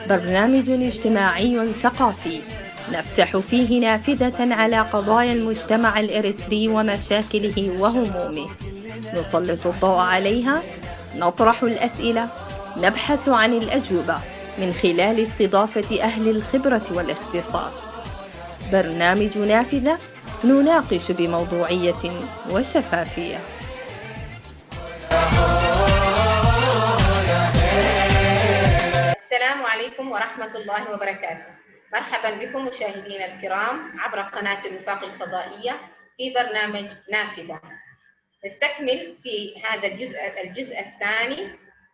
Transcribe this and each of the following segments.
برنامج اجتماعي ثقافي نفتح فيه نافذة على قضايا المجتمع الإريتري ومشاكله وهمومه، نسلط الضوء عليها، نطرح الأسئلة، نبحث عن الأجوبة من خلال استضافة أهل الخبرة والاختصاص. برنامج نافذة نناقش بموضوعية وشفافية. السلام عليكم ورحمة الله وبركاته. مرحبا بكم مشاهدينا الكرام عبر قناة الوفاق الفضائية في برنامج نافذة. نستكمل في هذا الجزء الثاني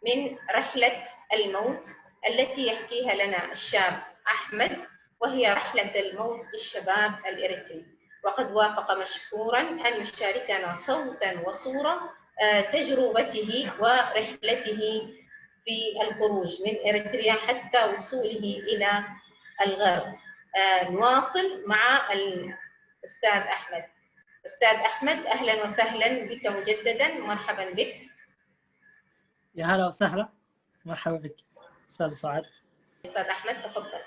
من رحلة الموت التي يحكيها لنا الشاب أحمد، وهي رحلة الموت للشباب الإريتري. وقد وافق مشكورا أن يشاركنا صوتا وصورة تجربته ورحلته في الخروج من إريتريا حتى وصوله إلى الغرب. نواصل مع الأستاذ أحمد. أستاذ أحمد، أهلا وسهلا بك مجددا، مرحبا بك. يا هلا وسهلا، مرحبا بك أستاذ سعاد. أستاذ أحمد تفضل.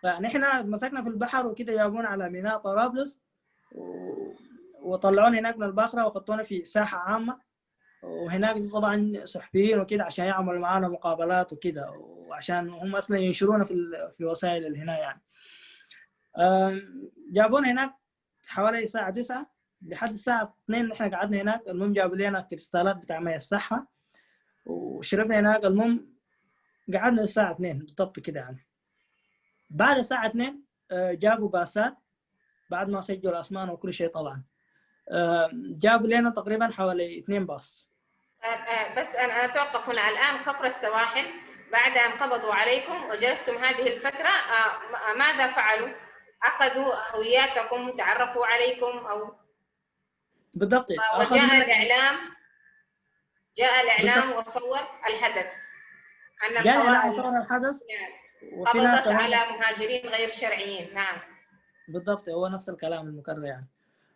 فنحن مسكنا في البحر وكده، جابونا على ميناء طرابلس وطلعونا هناك من الباخرة وحطونا في ساحة عامة، وهناك طبعا صحفيين وكده عشان يعملوا معانا مقابلات وكده، وعشان هم اصلا ينشرونا في وسائل اللي هنا يعني. جابونا هناك حوالي الساعة 9 لحد الساعة 2 نحن قعدنا هناك. المهم جابوا لنا كريستالات بتاع مية الصحة وشربنا هناك. المهم قعدنا الساعة 2 بالضبط كده يعني. بعد الساعة 2 جابوا باصات بعد ما سجلوا الأسمان وكل شيء طبعا. جابوا لنا تقريبا حوالي 2 باص. بس أنا أتوقف هنا الآن. خفر السواحل بعد أن قبضوا عليكم وجلستم هذه الفترة، ماذا فعلوا؟ أخذوا هوياتكم، تعرفوا عليكم أو بالضبط؟ وجاء الإعلام، جاء الإعلام وصور الحدث، أن جاء الإعلام وصور الحدث، وفي ناس على مهاجرين غير شرعيين. نعم بالضبط، هو نفس الكلام المكرر يعني.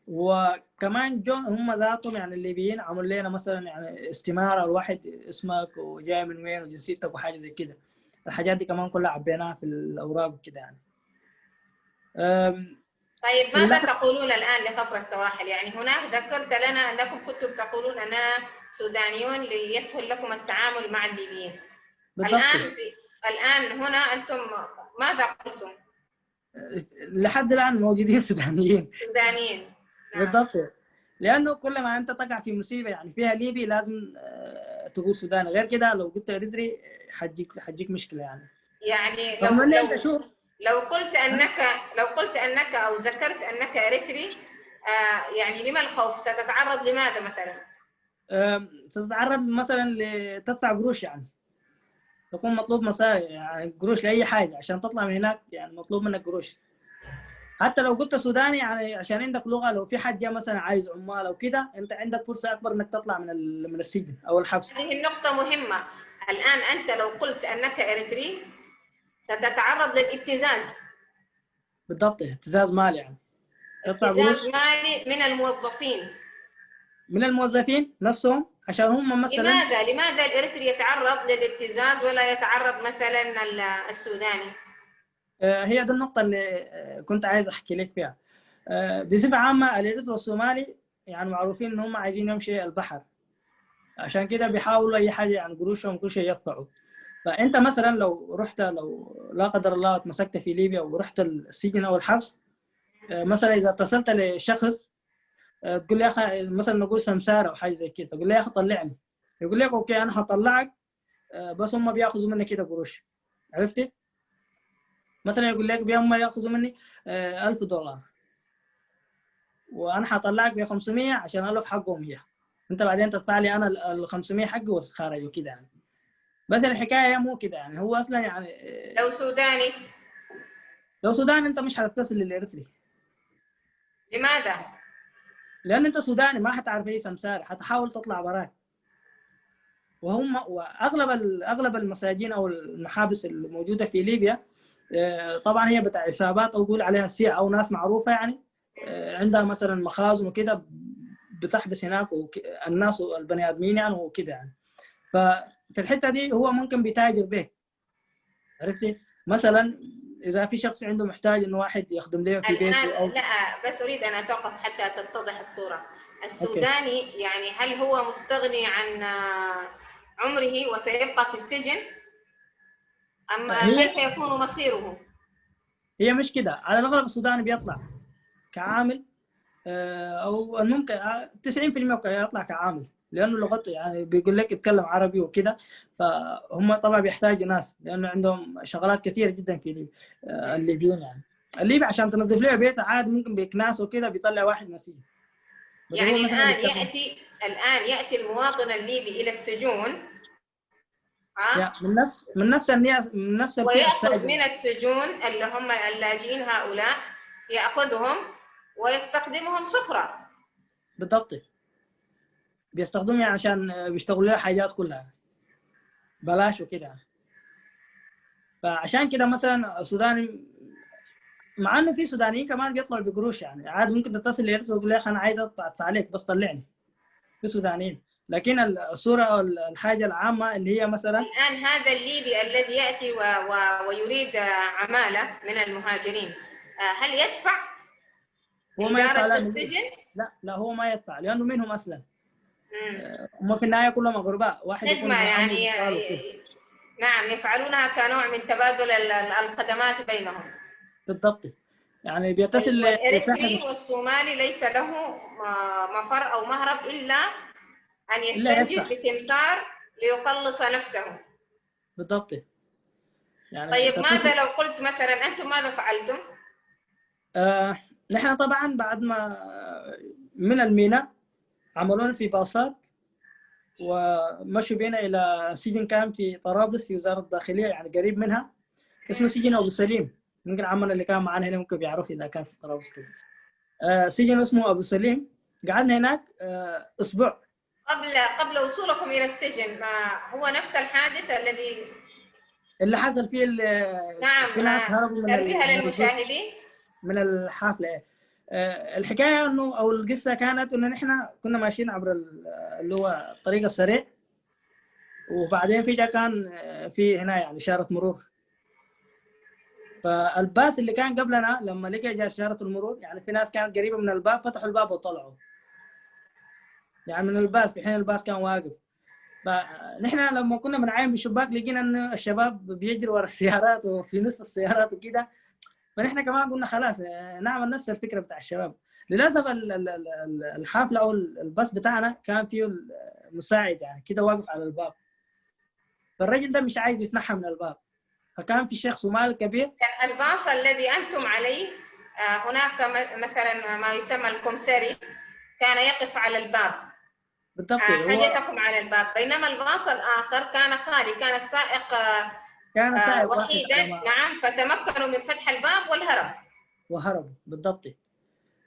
وكمان جو هم ذاتهم يعني الليبيين عملوا لنا مثلا يعني استمارة، الواحد اسمك وجاي من وين وجنسيتك وحاجة زي كده. الحاجات دي كمان كلها عبيناها في الأوراق وكده يعني. طيب ماذا تقولون الآن لخفر السواحل؟ يعني هناك ذكرت لنا أنكم كنتم تقولون أننا سودانيون ليسهل لكم التعامل مع الليبيين. بالضبط. الآن هنا أنتم ماذا قلتم؟ لحد الآن موجودين سودانيين. سودانيين. بالضبط، لانه كل ما انت تقع في مصيبة يعني فيها ليبي لازم تقول سوداني، غير كده لو قلت اريتري حتجيك مشكلة يعني. يعني لو قلت انك او ذكرت انك اريتري، يعني لما الخوف؟ ستتعرض لماذا مثلا؟ ستتعرض مثلا لتدفع قروش يعني، تكون مطلوب مصاري يعني قروش لاي حاجة عشان تطلع من هناك، يعني مطلوب منك قروش. حتى لو قلت سوداني يعني عشان عندك لغة، لو في حد جاء مثلا عايز عمال او كده، انت عندك فرصة اكبر انك تطلع من السجن او الحبس. هذه النقطة مهمة. الان انت لو قلت انك اريتري ستتعرض للابتزاز. بالضبط، ابتزاز مالي يعني. تدفع ابتزاز مالي من الموظفين. من الموظفين نفسهم، عشان هم مثلا لماذا الاريتري يتعرض للابتزاز ولا يتعرض مثلا السوداني؟ هي دي النقطة اللي كنت عايز أحكي لك فيها. بصفة عامة الإريتري والصومالي يعني معروفين إن هم عايزين يمشي البحر، عشان كده بيحاولوا أي حاجة يعني قروشهم كل شيء يدفعوا. فأنت مثلا لو رحت، لو لا قدر الله اتمسكت في ليبيا ورحت السجن أو الحبس، مثلا إذا اتصلت لشخص تقول لي يا أخي مثلا نقول سمسارة أو حاجة زي كده، تقول لي يا أخي طلعني، يقول لك okay أنا هطلعك، بس هم بياخذوا منك كده قروش، عرفتي؟ مثلا يقول لك هم ياخذوا مني $1000 وانا حطلعك ب 500 عشان 1000 حقهم هي، انت بعدين تدفع لي انا ال 500 حقي وتتخارج وكده يعني. بس الحكاية مو كده يعني، هو اصلا يعني لو سوداني، لو سوداني انت مش حتتصل للاريتري. لماذا؟ لان انت سوداني ما حتعرف اي سمسار، حتحاول تطلع براك. وهم واغلب اغلب المساجين او المحابس الموجودة في ليبيا طبعا هي بتاع عصابات او قول عليها السيع او ناس معروفة يعني، عندها مثلا مخازن وكده بتحبس هناك الناس والبني ادمين يعني وكده يعني. ففي الحتة دي هو ممكن بيتاجر بك. عرفتي؟ مثلا اذا في شخص عنده محتاج انه واحد يخدم له في بيته او الآن لا، بس أريد أن أتوقف حتى تتضح الصورة. السوداني يعني هل هو مستغني عن عمره وسيبقى في السجن، أم كيف يكون مصيره؟ هي مش كده، على الاغلب السوداني بيطلع كعامل، او ممكن 90% يطلع كعامل، لانه لغته يعني بيقول لك يتكلم عربي وكده، فهم طبعا بيحتاجوا ناس لانه عندهم شغلات كثيرة جدا في ليبيا. الليبيون يعني الليبي عشان تنظف له بيته عاد ممكن بكناس وكده بيطلع واحد مسيحي. يعني الان ياتي المواطن الليبي الى السجون من نفس الناس، من نفس ويأخذ من السجون اللي هم اللاجئين هؤلاء، يأخذهم ويستخدمهم سخرة. بالضبط، بيستخدمهم يعني عشان بيشتغلوا لها حاجات كلها بلاش وكده. فعشان كده مثلا السوداني، مع انه في سودانيين كمان بيطلعوا بقروش، يعني عادي ممكن تتصل لإرتو وتقول يا اخي انا عايز ادفع عليك بس طلعني، في سودانيين. لكن الصورة او الحاجة العامة اللي هي مثلا الان هذا الليبي الذي ياتي ويريد عماله من المهاجرين، هل يدفع؟ هو ما يدفع السجن؟ لا لا، هو ما يدفع لانه منهم اصلا. هم في النهاية كلهم اغرباء، واحد يكون يعني نعم، يفعلونها كنوع من تبادل الخدمات بينهم. بالضبط، يعني بيتصل الاريتري والصومالي ليس له مفر او مهرب الا ان يستنجد بسمسار ليخلص نفسه. بالضبط. يعني طيب ماذا لو قلت مثلا انتم ماذا فعلتم؟ نحن طبعا بعد ما من الميناء عملونا في باصات ومشوا بينا الى سجن كان في طرابلس في وزارة الداخلية، يعني قريب منها، اسمه سجن ابو سليم. ممكن عمنا اللي كان معنا هنا ممكن بيعرف اذا كان في طرابلس كده. سجن اسمه ابو سليم، قعدنا هناك اسبوع. قبل وصولكم الى السجن، ما هو نفس الحادث الذي اللي حصل فيه؟ نعم، هربوا من للمشاهدين من الحافلة. الحكاية انه او القصة كانت انه نحن كنا ماشيين عبر اللي هو الطريق السريع، وبعدين فجاة كان في هنا يعني اشارة مرور، فالباص اللي كان قبلنا لما لقى جاء اشارة المرور، يعني في ناس كانت قريبه من الباب فتحوا الباب وطلعوا يعني من الباص، في حين الباص كان واقف. فنحن لما كنا بنعاين بالشباك لقينا انه الشباب بيجروا ورا السيارات وفي نص السيارات وكده، فنحن كمان قلنا خلاص نعمل نفس الفكرة بتاع الشباب. للاسف الحافلة او الباص بتاعنا كان فيه مساعد يعني كده واقف على الباب، فالرجل ده مش عايز يتنحى من الباب، فكان في شيخ صومالي كبير. كان الباص الذي انتم عليه هناك مثلا ما يسمى الكمساري كان يقف على الباب. بالضبط، حاجتكم على الباب، بينما الباص الاخر كان خالي، كان السائق كان سائق وحيدا. نعم، فتمكنوا من فتح الباب والهرب. وهربوا بالضبط.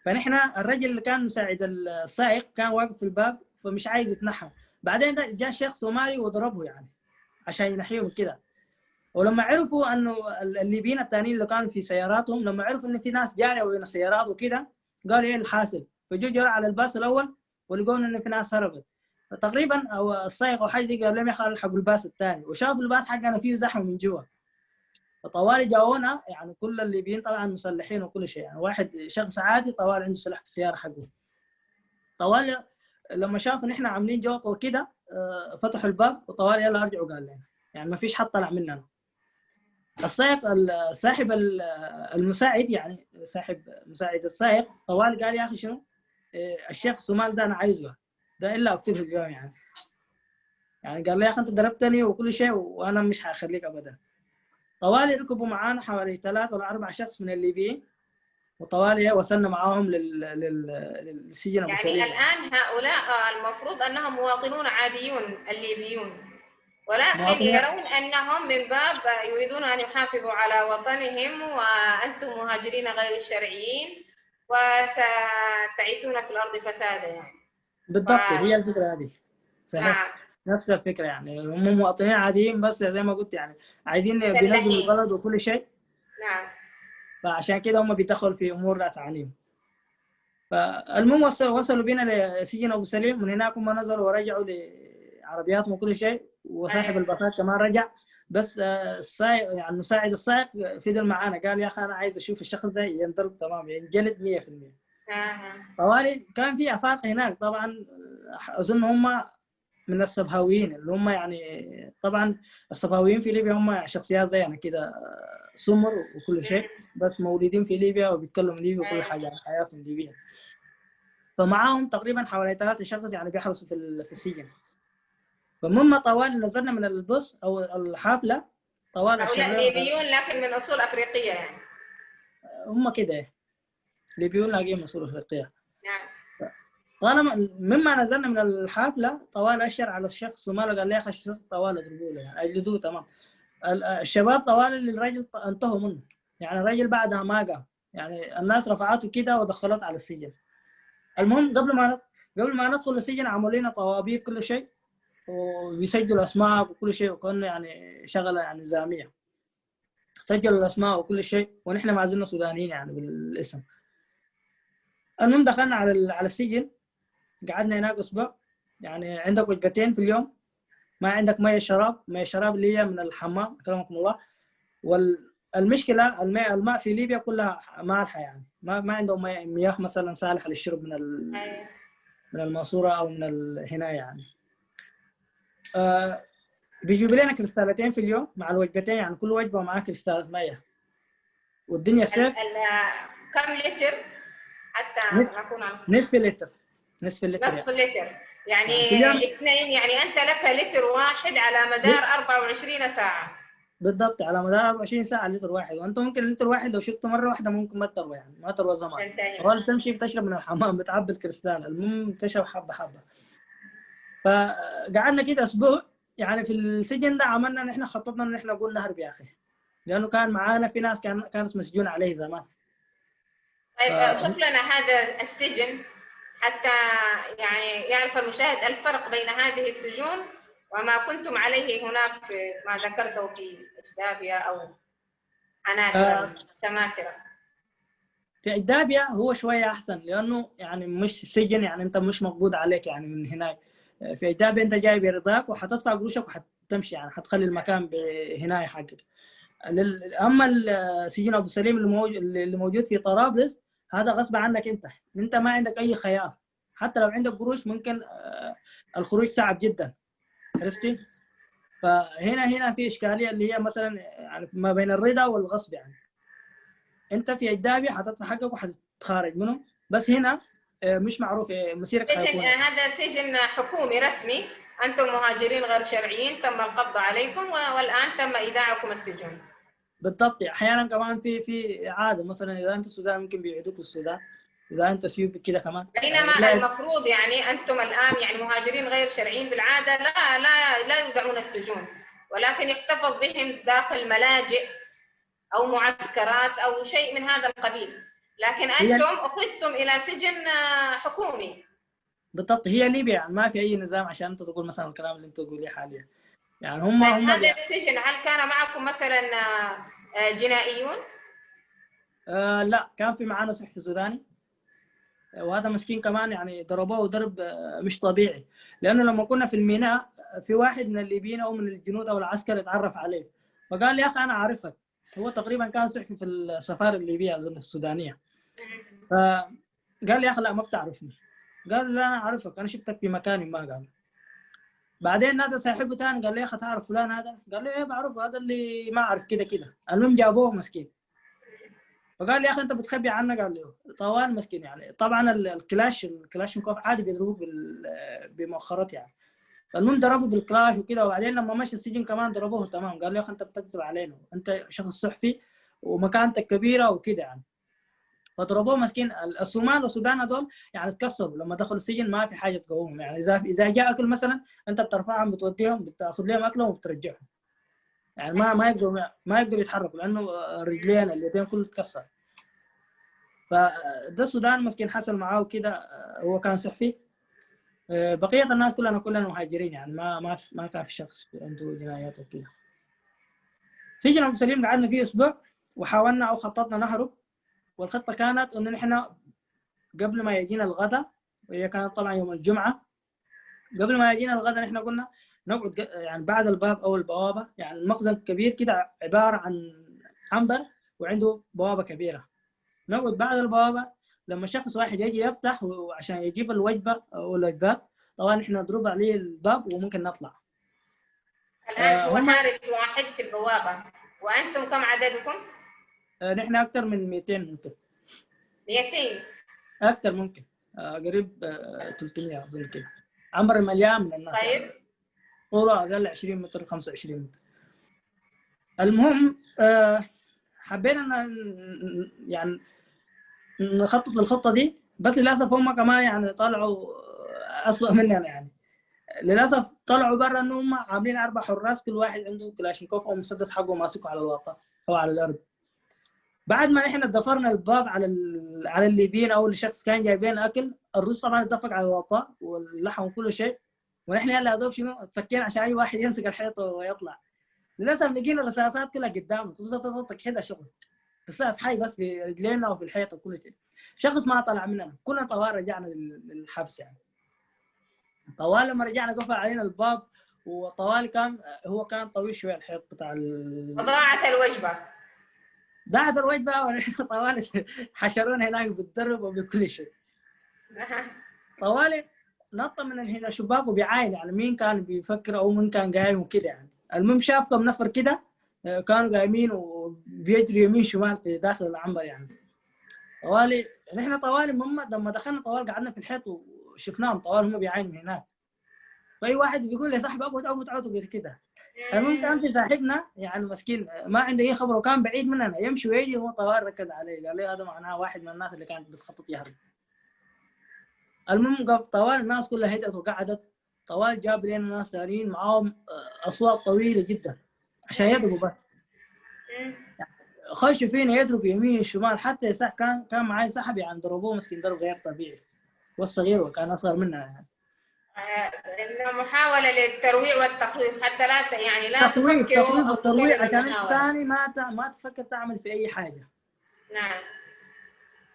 فنحن الرجل اللي كان مساعد السائق كان واقف في الباب فمش عايز يتنحى. بعدين جاء شيخ صومالي وضربه يعني عشان ينحيه كده. ولما عرفوا انه الليبيين الثانيين اللي كانوا في سياراتهم، لما عرفوا انه في ناس جارية بين السيارات وكده، قالوا ايه الحاصل؟ فجوا جروا على الباص الاول ولقوا انه في ناس هربت. فتقريبا او السائق او حاجة قال لهم يا اخي الحقوا الباص الثاني، وشافوا الباص حقنا فيه زحمة من جوا. فطوالي جاونا يعني كل الليبيين طبعا مسلحين وكل شيء، يعني واحد شخص عادي طوالي عنده سلاح في السيارة حقه. طوالي لما شافوا نحن عاملين جوطه وكده فتحوا الباب وطوالي يلا ارجعوا قال لنا، يعني ما فيش حد طلع مننا. السائق صاحب المساعد يعني صاحب مساعد السائق طوالي قال يا اخي شنو الشيخ الصومالي ده انا عايزه ده الا اقتله اليوم يعني. يعني قال لي يا اخي انت ضربتني وكل شيء وانا مش هخليك ابدا. طوالي ركبوا معانا حوالي 3 ولا 4 شخص من الليبيين، وطوالي وصلنا معاهم للسجن. يعني الان هؤلاء المفروض انهم مواطنون عاديون الليبيون، ولكن يرون انهم من باب يريدون ان يحافظوا على وطنهم، وانتم مهاجرين غير شرعيين وستعيثون في الارض فسادا يعني. بالضبط، هي الفكرة هذه صحيح. نعم. نفس الفكرة يعني هم مواطنين عاديين بس زي ما قلت يعني عايزين بينزلوا البلد وكل شيء. نعم. فعشان كده هم بيدخلوا في امور لا تعنيهم. فالمهم وصلوا بينا لسجن ابو سليم، من هناك هم نزلوا ورجعوا لعربياتهم وكل شيء، وصاحب الباصات كمان رجع. بس السائق يعني مساعد السائق فضل معانا، قال يا اخي انا عايز اشوف الشخص ده ينضرب تمام، ينجلد 100%. طوالي كان في افارقه هناك، طبعا اظن هم من السبهاويين اللي هم يعني طبعا السبهاويين في ليبيا هم شخصيات زينا كده، سمر وكل شيء، بس مولودين في ليبيا وبيتكلموا ليبي وكل حاجة، يعني حياتهم ليبية. فمعاهم تقريبا حوالي 3 شخص يعني بيحرسوا في السجن. فمما طوال نزلنا من البص او الحافلة طوال هؤلاء ليبيون لكن من اصول افريقية يعني، هم كده ليبيون لاقيين من اصول افريقية. نعم. طالما مما نزلنا من الحافلة طوال اشر على الشخص الصومالي، قال لي يا اخي الشخص طوال اضربوه له يعني اجلدوه تمام. الشباب طوال اللي الرجل انتهوا منه، يعني الرجل بعدها ما قام، يعني الناس رفعته كده ودخلته على السجن. المهم قبل ما ندخل السجن عملوا لنا طوابير كل شيء، وبيسجلوا اسماء وكل شيء، وكانه يعني شغله يعني نظامية. سجلوا الاسماء وكل شيء، ونحن ما زلنا سودانيين يعني بالاسم. المهم دخلنا على السجن، قعدنا هناك اسبوع. يعني عندك وجبتين في اليوم، ما عندك مية شراب، مية شراب اللي هي من الحمام اكرمكم الله. والمشكلة الماء في ليبيا كلها مالحة، يعني ما عندهم مياه مثلا صالحه للشرب من الماسورة او من هنا يعني. بيجيبوا لنا كريستالتين في اليوم مع الوجبتين، يعني كل وجبة معاه كريستالة مية. والدنيا سيف. كم لتر حتى نكون على نصف لتر. نصف لتر نصف لتر يعني اثنين، يعني انت لك لتر واحد على مدار 24 ساعة. بالضبط، على مدار 24 ساعة لتر واحد، وانت ممكن لتر واحد لو شربته مرة واحدة ممكن ما تروى، يعني ما تروى زمان. طوال تمشي بتشرب من الحمام، بتعبي الكريستال، المهم تشرب حبه حبه. فقعدنا كده اسبوع يعني في السجن ده. عملنا نحن خططنا ان احنا نقول نهرب يا اخي، لانه كان معانا في ناس كانت مسجون عليه زمان. طيب اوصف لنا هذا السجن حتى يعني يعرف المشاهد الفرق بين هذه السجون وما كنتم عليه هناك في ما ذكرته في اجدابيا او عناكر سماسرة. في اجدابيا هو شوية احسن، لانه يعني مش سجن، يعني انت مش مقبوض عليك يعني من هناك. في اجدابيا انت جاي برضاك وحتدفع قروشك وحتمشي، يعني حتخلي المكان هناك حقك. اما السجن ابو سليم اللي موجود في طرابلس، هذا غصب عنك، انت ما عندك اي خيار، حتى لو عندك قروش ممكن الخروج صعب جدا، عرفتي؟ فهنا في اشكالية اللي هي مثلا يعني ما بين الرضا والغصب، يعني انت في اجدابي حتدفع حقك وحتتخارج منه، بس هنا مش معروف مسيرك. سجن هذا سجن حكومي رسمي، انتم مهاجرين غير شرعيين تم القبض عليكم والان تم ايداعكم السجون. بالضبط. احيانا كمان في اعاده، مثلا اذا انت السودان ممكن بيعيدوك للسودان، اذا انت اثيوبي كده كمان. بينما المفروض يعني انتم الان يعني مهاجرين غير شرعيين بالعادة لا لا لا يودعون السجون، ولكن يحتفظ بهم داخل ملاجئ او معسكرات او شيء من هذا القبيل، لكن انتم اخذتم الى سجن حكومي. بالضبط. هي ليبيا يعني ما في اي نظام عشان انت تقول مثلا الكلام اللي انت تقوليه حاليا. يعني هم هذا السجن هل كان معكم مثلا جنائيون؟ لا، كان في معانا صحفي سوداني، وهذا مسكين كمان يعني ضربوه ضرب مش طبيعي، لانه لما كنا في الميناء في واحد من الليبيين او من الجنود او العسكر اتعرف عليه فقال لي يا اخي انا اعرفك. هو تقريبا كان صحفي في السفارة الليبية اظن السودانية. فقال لي يا اخي لا ما بتعرفني. قال لا انا اعرفك، انا شفتك في مكان ما. قال بعدين نادى صاحبه ثاني قال لي يا اخي تعرف فلان هذا؟ قال لي ايه بعرفه، هذا اللي ما اعرف كده كده. المهم جابوه مسكين. فقال لي يا اخي انت بتخبي عنا؟ قال له طوال مسكين يعني. طبعا الكلاشنكوف عادي بيضربوك بمؤخرات يعني. المهم ضربه بالكلاش وكده، وبعدين لما مشى السجن كمان ضربوه تمام. قال له يا اخي انت بتكذب علينا، انت شخص صحفي ومكانتك كبيرة وكده يعني. فضربوه مسكين. الصومال والسودان هذول يعني تكسروا لما دخلوا السجن، ما في حاجة تقومهم يعني. اذا جاء اكل مثلا انت بترفعهم بتوديهم، بتاخذ لهم اكلهم وبترجعهم يعني. ما يقدروا يتحركوا لانه الرجلين اليدين كله تكسر. فده السودان مسكين حصل معاه كده، هو كان صحفي. بقية الناس كلنا مهاجرين يعني، ما كان في شخص عنده جنايات وكده. سجن ابو سليم قعدنا فيه اسبوع، وحاولنا او خططنا نهرب. والخطه كانت انه نحن قبل ما يجينا الغداء، وهي كانت طبعا يوم الجمعة، قبل ما يجينا الغداء نحن قلنا نقعد يعني بعد الباب او البوابة، يعني المخزن كبير كده عبارة عن عنبر وعنده بوابه كبيرة. نقعد بعد البوابة، لما شخص واحد يجي يفتح وعشان يجيب الوجبة او الوجبات، طبعا احنا نضرب عليه الباب وممكن نطلع. الآن هو حارس واحد في البوابة، وأنتم كم عددكم؟ نحن أكثر من 200 ممكن. 200؟ أكثر ممكن، قريب 300 أظن كده. عمر مليان من الناس. طيب. يعني طوله أقل 20 متر 25 متر. المهم حبينا أن يعني نخطط للخطة دي، بس للأسف هم كمان يعني طلعوا أسوأ مننا يعني. للاسف طلعوا برا انه هم عاملين 4 حراس، كل واحد عنده كلاشينكوف او مسدس حقه ماسكه على الواقع او على الارض. بعد ما نحن ضفرنا الباب على الليبيين او الشخص كان جايبين اكل، الروس طبعا اتفق على الوطاء واللحم وكل شيء، ونحن يلا دوب شنو اتفكينا عشان اي واحد يمسك الحيط ويطلع. للاسف لقينا الرصاصات كلها قدامه تطق كده شغل رصاص حي بس في رجلينا وفي الحيط وكل شيء. شخص ما طلع مننا، كلنا طوال رجعنا للحبس يعني. طوال لما رجعنا قفل علينا الباب، وطوال كان هو كان طويل شوية الحيط بتاع وضاعت الوجبة. ضاعت الوجبة، ونحن طوال حشرونا هناك بالضرب وبكل شيء. طوال نط من هنا الشباك وبيعاين يعني مين كان بيفكر او مين كان قايم وكده يعني. المهم شاف كم نفر كده كانوا قايمين وبيجري يمين شمال في داخل العنبر يعني. طوالي نحن طوالي لما دخلنا طوال قعدنا في الحيط وشفناهم طوال هم بيعاينوا من هناك. فاي واحد بيقول لي صاحبي اقعد اقعد اقعد كده. المهم كان في صاحبنا يعني مسكين ما عنده اي خبر وكان بعيد مننا، يمشي ويجي هو طوال ركز عليه، قال لي هذا معناه واحد من الناس اللي كانت بتخطط يهرب. المهم طوال الناس كلها هدأت وقعدت. طوال جاب لنا ناس ثانيين معاهم اصوات طويلة جدا عشان يضربوا بس. خشوا فينا يضرب يمين شمال، حتى كان معي صاحبي يعني ضربوه مسكين ضرب غير طبيعي، والصغير وكان اصغر منا يعني. انه محاولة للترويع والتخويف حتى لا يعني لا تفكروا الترويع عشان الثاني ما تفكر تعمل في اي حاجة. نعم.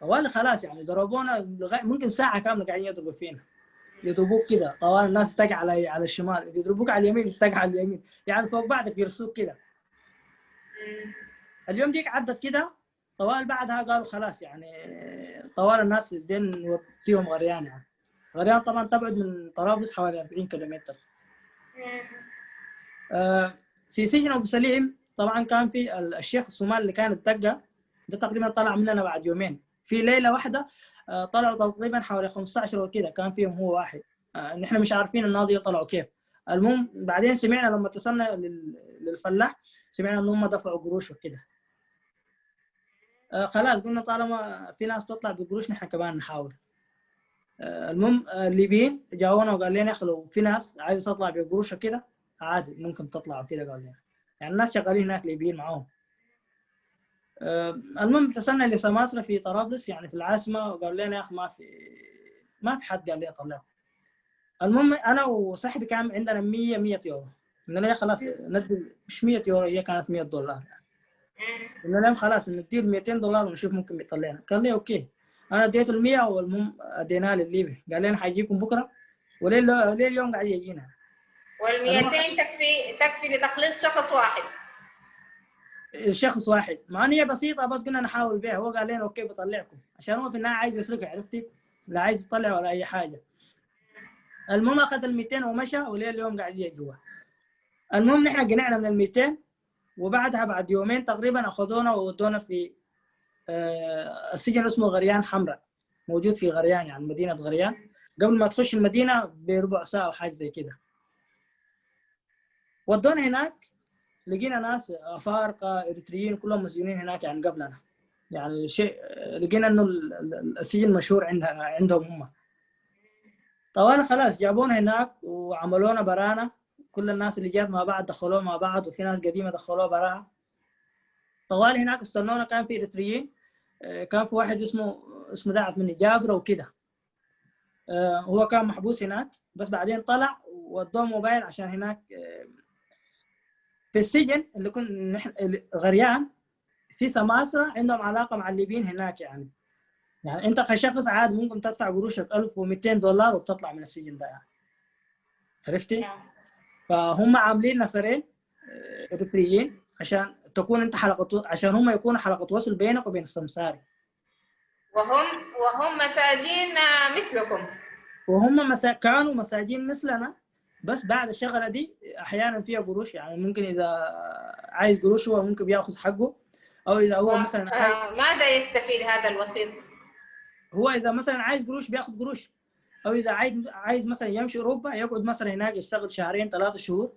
طوال خلاص يعني ضربونا ممكن ساعة كاملة قاعدين يضربوا فينا، يضربوك كده طوال الناس تقع على الشمال، يضربوك على اليمين تقع على اليمين، يعني فوق بعضك يرسوك كده. اليوم ديك عدت كده. طوال بعدها قالوا خلاص يعني طوال الناس دين نوديهم غريان يعني. غريان طبعا تبعد من طرابلس حوالي 40 كيلومتر. في سجن ابو سليم طبعا كان في الشيخ الصومالي اللي كان اتدقى ده تقريبا طلع مننا بعد يومين. في ليلة واحدة طلعوا تقريبا حوالي 15 وكده، كان فيهم هو واحد. نحن مش عارفين الناس دي طلعوا كيف. المهم بعدين سمعنا لما اتصلنا للفلاح سمعنا ان هم دفعوا قروش وكده. خلاص قلنا طالما في ناس تطلع بقروش نحن كمان نحاول. المهم الليبيين جاونا وقال لنا يا اخي لو في ناس عايزه تطلع بقروش وكده عادي ممكن تطلع وكده، قال لنا يعني الناس شغالين هناك ليبيين معاهم. المهم اتصلنا لسماسرة في طرابلس يعني في العاصمة، وقالوا لنا يا اخي ما في حد قال لي اطلعه. المهم انا وصاحبي كان عندنا 100 يورو، قلنا له خلاص نزل، مش 100 يورو هي كانت $100 يعني. قلنا لهم خلاص نديه $200 ونشوف ممكن بيطلعنا. قال لي okay. انا اديته ال 100 والمهم اديناه للليبي، قال لنا حيجيكم بكره، وليه اليوم قاعد يجينا. وال 200 تكفي لتخليص شخص واحد. شخص واحد، مع ان هي بسيطة بس قلنا نحاول بها. هو قال لنا okay بطلعكم، عشان هو في النهاية عايز يسرقها، عرفتي؟ لا عايز يطلع ولا اي حاجة. المهم اخذ ال 200 ومشى، وليه اليوم قاعد يجي جوا. المهم نحن قنعنا من ال 200، وبعدها بعد يومين تقريبا اخذونا وودونا في السجن اسمه غريان حمراء، موجود في غريان يعني مدينة غريان، قبل ما تخش المدينة بربع ساعة او حاجة زي كده. ودونا هناك لقينا ناس افارقه اريتريين كلهم مسجونين هناك يعني قبلنا، يعني شيء لقينا انه السجن مشهور عندهم هم. طوال خلاص جابونا هناك وعملونا برانا، كل الناس اللي جات مع بعض دخلوه مع بعض، وفي ناس قديمة دخلوها براها. طوال هناك استنونا، كان في اريتريين، كان في واحد اسمه دعت مني جابره وكده، هو كان محبوس هناك بس بعدين طلع ودوه موبايل عشان هناك في السجن اللي كنا نحن غريان في سماسرة عندهم علاقة مع الليبيين هناك يعني. يعني انت كشخص عادي ممكن تدفع قروشك $1200 وبتطلع من السجن ده يعني. عرفتي؟ فهم عاملين نفرين اريتريين عشان تكون انت حلقة، عشان هم يكونوا حلقة وصل بينك وبين السمساري. وهم مساجين مثلكم. وهم كانوا مساجين مثلنا، بس بعد الشغلة دي احيانا فيها قروش، يعني ممكن اذا عايز قروش هو ممكن بياخذ حقه، او اذا هو مثلا ماذا يستفيد هذا الوسيط؟ هو اذا مثلا عايز قروش بياخذ قروش، او اذا عايز مثلا يمشي اوروبا يقعد مثلا هناك يشتغل شهرين 3 شهور،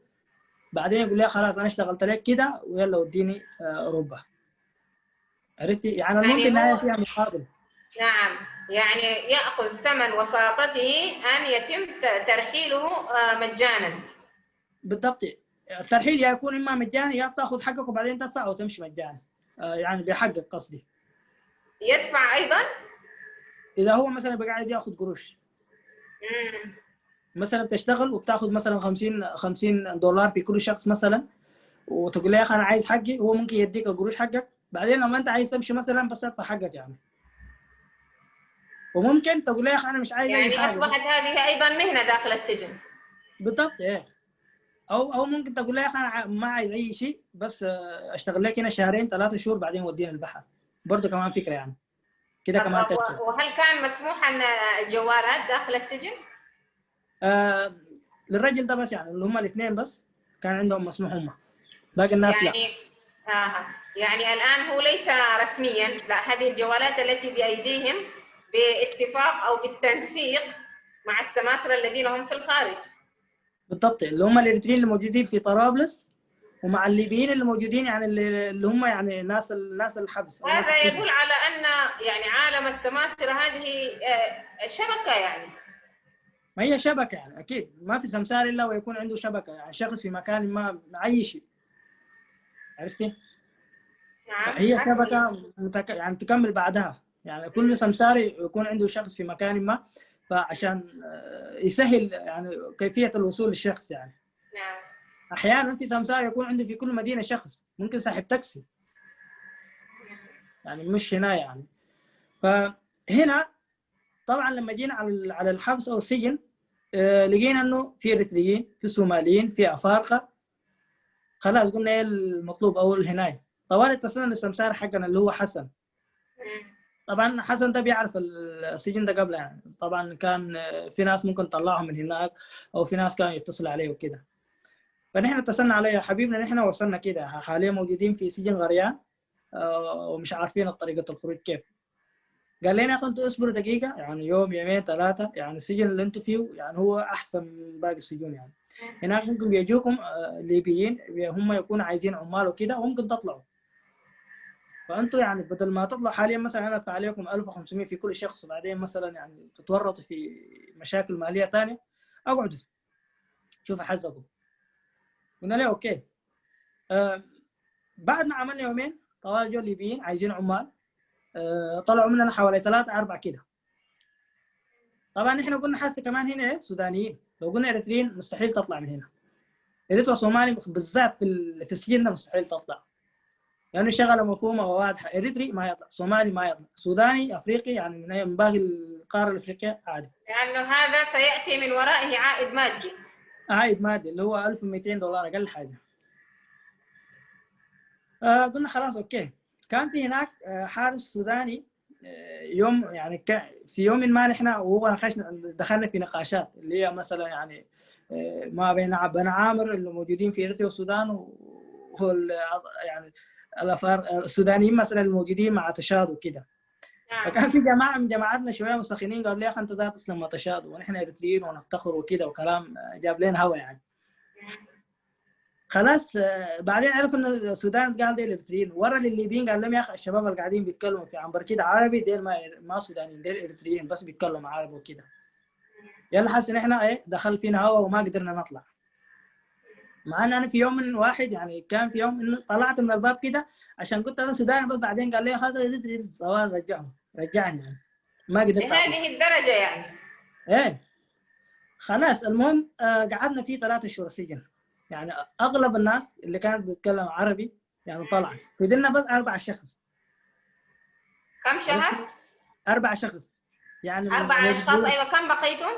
بعدين يقول لي خلاص انا اشتغلت لك كده ويلا وديني اوروبا. عرفتي؟ يعني ممكن النهاية فيها مقابل. نعم، يعني ياخذ ثمن وساطته ان يتم ترحيله مجانا. بالضبط، الترحيل يا يكون اما مجاني يا بتاخذ حقك وبعدين تدفع وتمشي مجاني، يعني بحقك قصدي. يدفع ايضا؟ اذا هو مثلا بقاعد ياخذ قروش. مثلا بتشتغل وبتاخذ مثلا 50 دولار في كل شخص مثلا، وتقول له يا اخي انا عايز حقي، هو ممكن يديك القروش حقك، بعدين لما انت عايز تمشي مثلا بس تدفع حقك يعني. وممكن تقول له يا اخي انا مش عايز يعني اي حاجة. اصبحت هذه ايضا مهنة داخل السجن. بالضبط، ايه. او ممكن تقول له يا اخي انا ما عايز اي شيء، بس اشتغل لك هنا شهرين 3 شهور بعدين ودينا البحر، برضه كمان فكرة يعني كده كمان. وهل كان مسموح ان الجوالات داخل السجن؟ للرجل ده بس، يعني اللي هم الاثنين بس كان عندهم مسموح، هم باقي الناس يعني لا. يعني الان هو ليس رسميا، لا، هذه الجوالات التي بايديهم باتفاق او بالتنسيق مع السماسره الذين هم في الخارج. بالضبط، اللي هم الاريتريين اللي موجودين في طرابلس ومع الليبيين اللي موجودين، يعني اللي هم يعني ناس الحبس. هذا يدل على ان يعني عالم السماسره هذه شبكة يعني. ما هي شبكة يعني، اكيد ما في سمسار الا ويكون عنده شبكة، يعني شخص في مكان ما مع اي شيء. عرفتي؟ نعم، هي شبكة يعني تكمل بعدها، يعني كل سمسار يكون عنده شخص في مكان ما، فعشان يسهل يعني كيفية الوصول للشخص يعني. نعم. احيانا في سمسار يكون عنده في كل مدينة شخص، ممكن صاحب تاكسي يعني، مش هنا يعني. فهنا طبعا لما جينا على الحبس او السجن، لقينا انه في اريتريين، في صوماليين، في افارقه. خلاص قلنا ايه المطلوب اول هناك. طوال اتصلنا للسمسار حقنا اللي هو حسن. طبعا حسن ده بيعرف السجن ده قبل يعني، طبعا كان في ناس ممكن طلعهم من هناك، او في ناس كانوا يتصلوا عليه وكده. فنحن اتصلنا عليه، يا حبيبنا نحن وصلنا كده، حاليا موجودين في سجن غريان ومش عارفين طريقه الخروج كيف. قال لنا يا اخي انتوا اصبروا دقيقة، يعني يوم يومين 3، يعني السجن اللي انتوا فيه يعني هو احسن من باقي السجون يعني. هناك ممكن بيجوكم ليبيين هم يكونوا عايزين عمال وكده، وممكن تطلعوا. فانتوا يعني بدل ما تطلعوا حاليا مثلا انا ادفع عليكم 1500 في كل شخص، وبعدين مثلا يعني تتورطوا في مشاكل ماليه ثانية، اقعدوا شوفوا حظكم. قلنا له okay. بعد ما عملنا يومين طوال جو ليبيين عايزين عمال، طلعوا مننا حوالي 3 4 كده. طبعا احنا قلنا حاسه كمان هنا ايه سودانيين، لو قلنا اريتريين مستحيل تطلع من هنا. اريتريا وصومالي بالذات في السجن ده مستحيل تطلع، لانه شغله مفهومه وواضحة، اريتري ما يطلع، صومالي ما يطلع، سوداني افريقي يعني من باقي القارة الافريقية عادي. لانه هذا سياتي من ورائه عائد مادي. عائد مادي اللي هو 1200 دولار اقل حاجة. قلنا خلاص okay. كان في هناك حارس سوداني، يوم يعني في يوم ما نحن وهو دخلنا في نقاشات اللي هي مثلا يعني ما بين بن عامر اللي موجودين في اريتريا والسودان، وهو يعني السودانيين مثلا الموجودين مع تشاد وكده. فكان في جماعة من جماعتنا شوية مسخنين، قالوا لي يا اخي انت ذات اصلا ما تشاد ونحن اريتريين ونفتخر وكده، وكلام جاب لنا هوا يعني. خلاص بعدين عرف ان السودان قال ديل الاريتريين، ورا للليبيين قال لهم يا اخي الشباب اللي قاعدين بيتكلموا في عنبر كده عربي ديل ما سودانيين، ديل اريتريين بس بيتكلموا عربي وكده. يلا حاسس ان احنا ايه دخل فينا هوا وما قدرنا نطلع. مع ان انا في يوم واحد يعني كان في يوم انه طلعت من الباب كده عشان كنت انا سوداني، بس بعدين قال لي هذا اريتري، رجعني يعني ما قدرت. لهذه الدرجة يعني؟ ايه خلاص. المهم قعدنا فيه 3 شهور سجن، يعني اغلب الناس اللي كانت بتتكلم عربي يعني طلعت، فضلنا بس 4 شخص. كم شهر؟ 4 شخص يعني 4 اشخاص. ايوه. كم بقيتم؟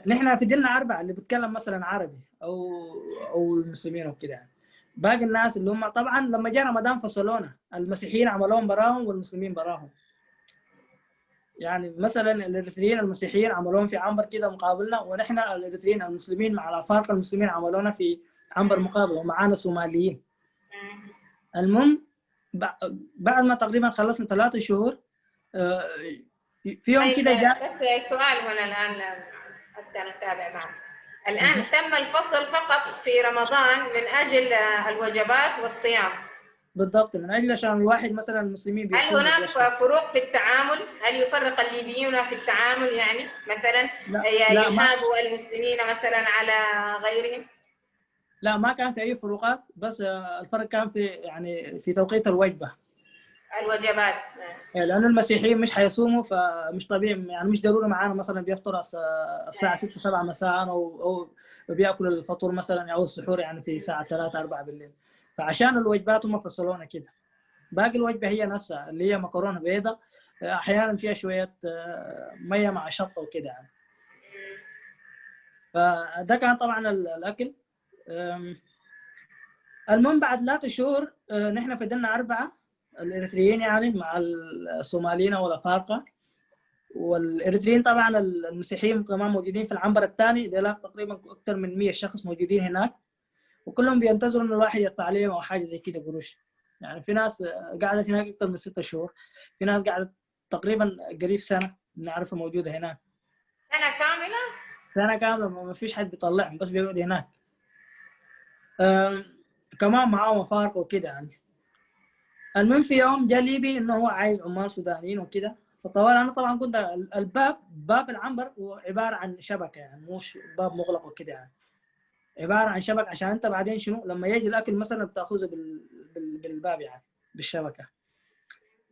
نحن فضلنا اربعة اللي بيتكلم مثلا عربي او المسلمين وكده يعني. باقي الناس اللي هم طبعا لما جاء رمضان فصلونا، المسيحيين عملوهم براهم والمسلمين براهم. يعني مثلا الاريتريين المسيحيين عملوهم في عنبر كده مقابلنا، ونحن الاريتريين المسلمين مع الافارقة المسلمين عملونا في عنبر مقابل، ومعانا صوماليين. المهم بعد ما تقريبا خلصنا 3 شهور في يوم طيب كده جاء. بس سؤال هنا الان حتى نتابع معك. الان تم الفصل فقط في رمضان من اجل الوجبات والصيام. بالضبط، من اجل عشان الواحد مثلا المسلمين. هل هناك فروق في التعامل؟ هل يفرق الليبيون في التعامل؟ يعني مثلا يحابوا المسلمين مثلا على غيرهم؟ لا، ما كان في اي فروقات، بس الفرق كان في يعني في توقيت الوجبة. الوجبات، لانه المسيحيين مش حيصوموا، فمش طبيعي يعني مش ضروري معانا مثلا بيفطروا الساعة 6 7 مساء او بياكلوا الفطور مثلا او السحور يعني في الساعة 3 4 بالليل. فعشان الوجبات هم فصلونا كده. باقي الوجبة هي نفسها اللي هي مكرونه بيضاء، احيانا فيها شوية مية مع شطه وكده يعني. فده كان طبعا الاكل. المهم بعد 3 شهور نحن فضلنا 4 الاريتريين يعني مع الصوماليين والافارقه. والاريتريين طبعا المسيحيين كمان موجودين في العنبر الثاني، ديلاك تقريبا اكثر من 100 شخص موجودين هناك، وكلهم بينتظروا انه الواحد يدفع عليهم او حاجة زي كده قروش. يعني في ناس قعدت هناك اكثر من 6 شهور، في ناس قعدت تقريبا قريب سنة بنعرفها موجودة هناك. سنة كاملة؟ سنة كاملة، ما فيش حد بيطلعهم، بس بيقعد هناك. كمان معاهم افارقه وكده يعني. المهم في يوم جاء ليبي انه هو عايز عمال سودانيين وكده، فطوال انا طبعا كنت الباب، باب العنبر هو عبارة عن شبكة يعني، مش باب مغلق وكده يعني، عبارة عن شبكة عشان انت بعدين شنو لما يجي الاكل مثلا بتاخذه بالباب يعني بالشبكه.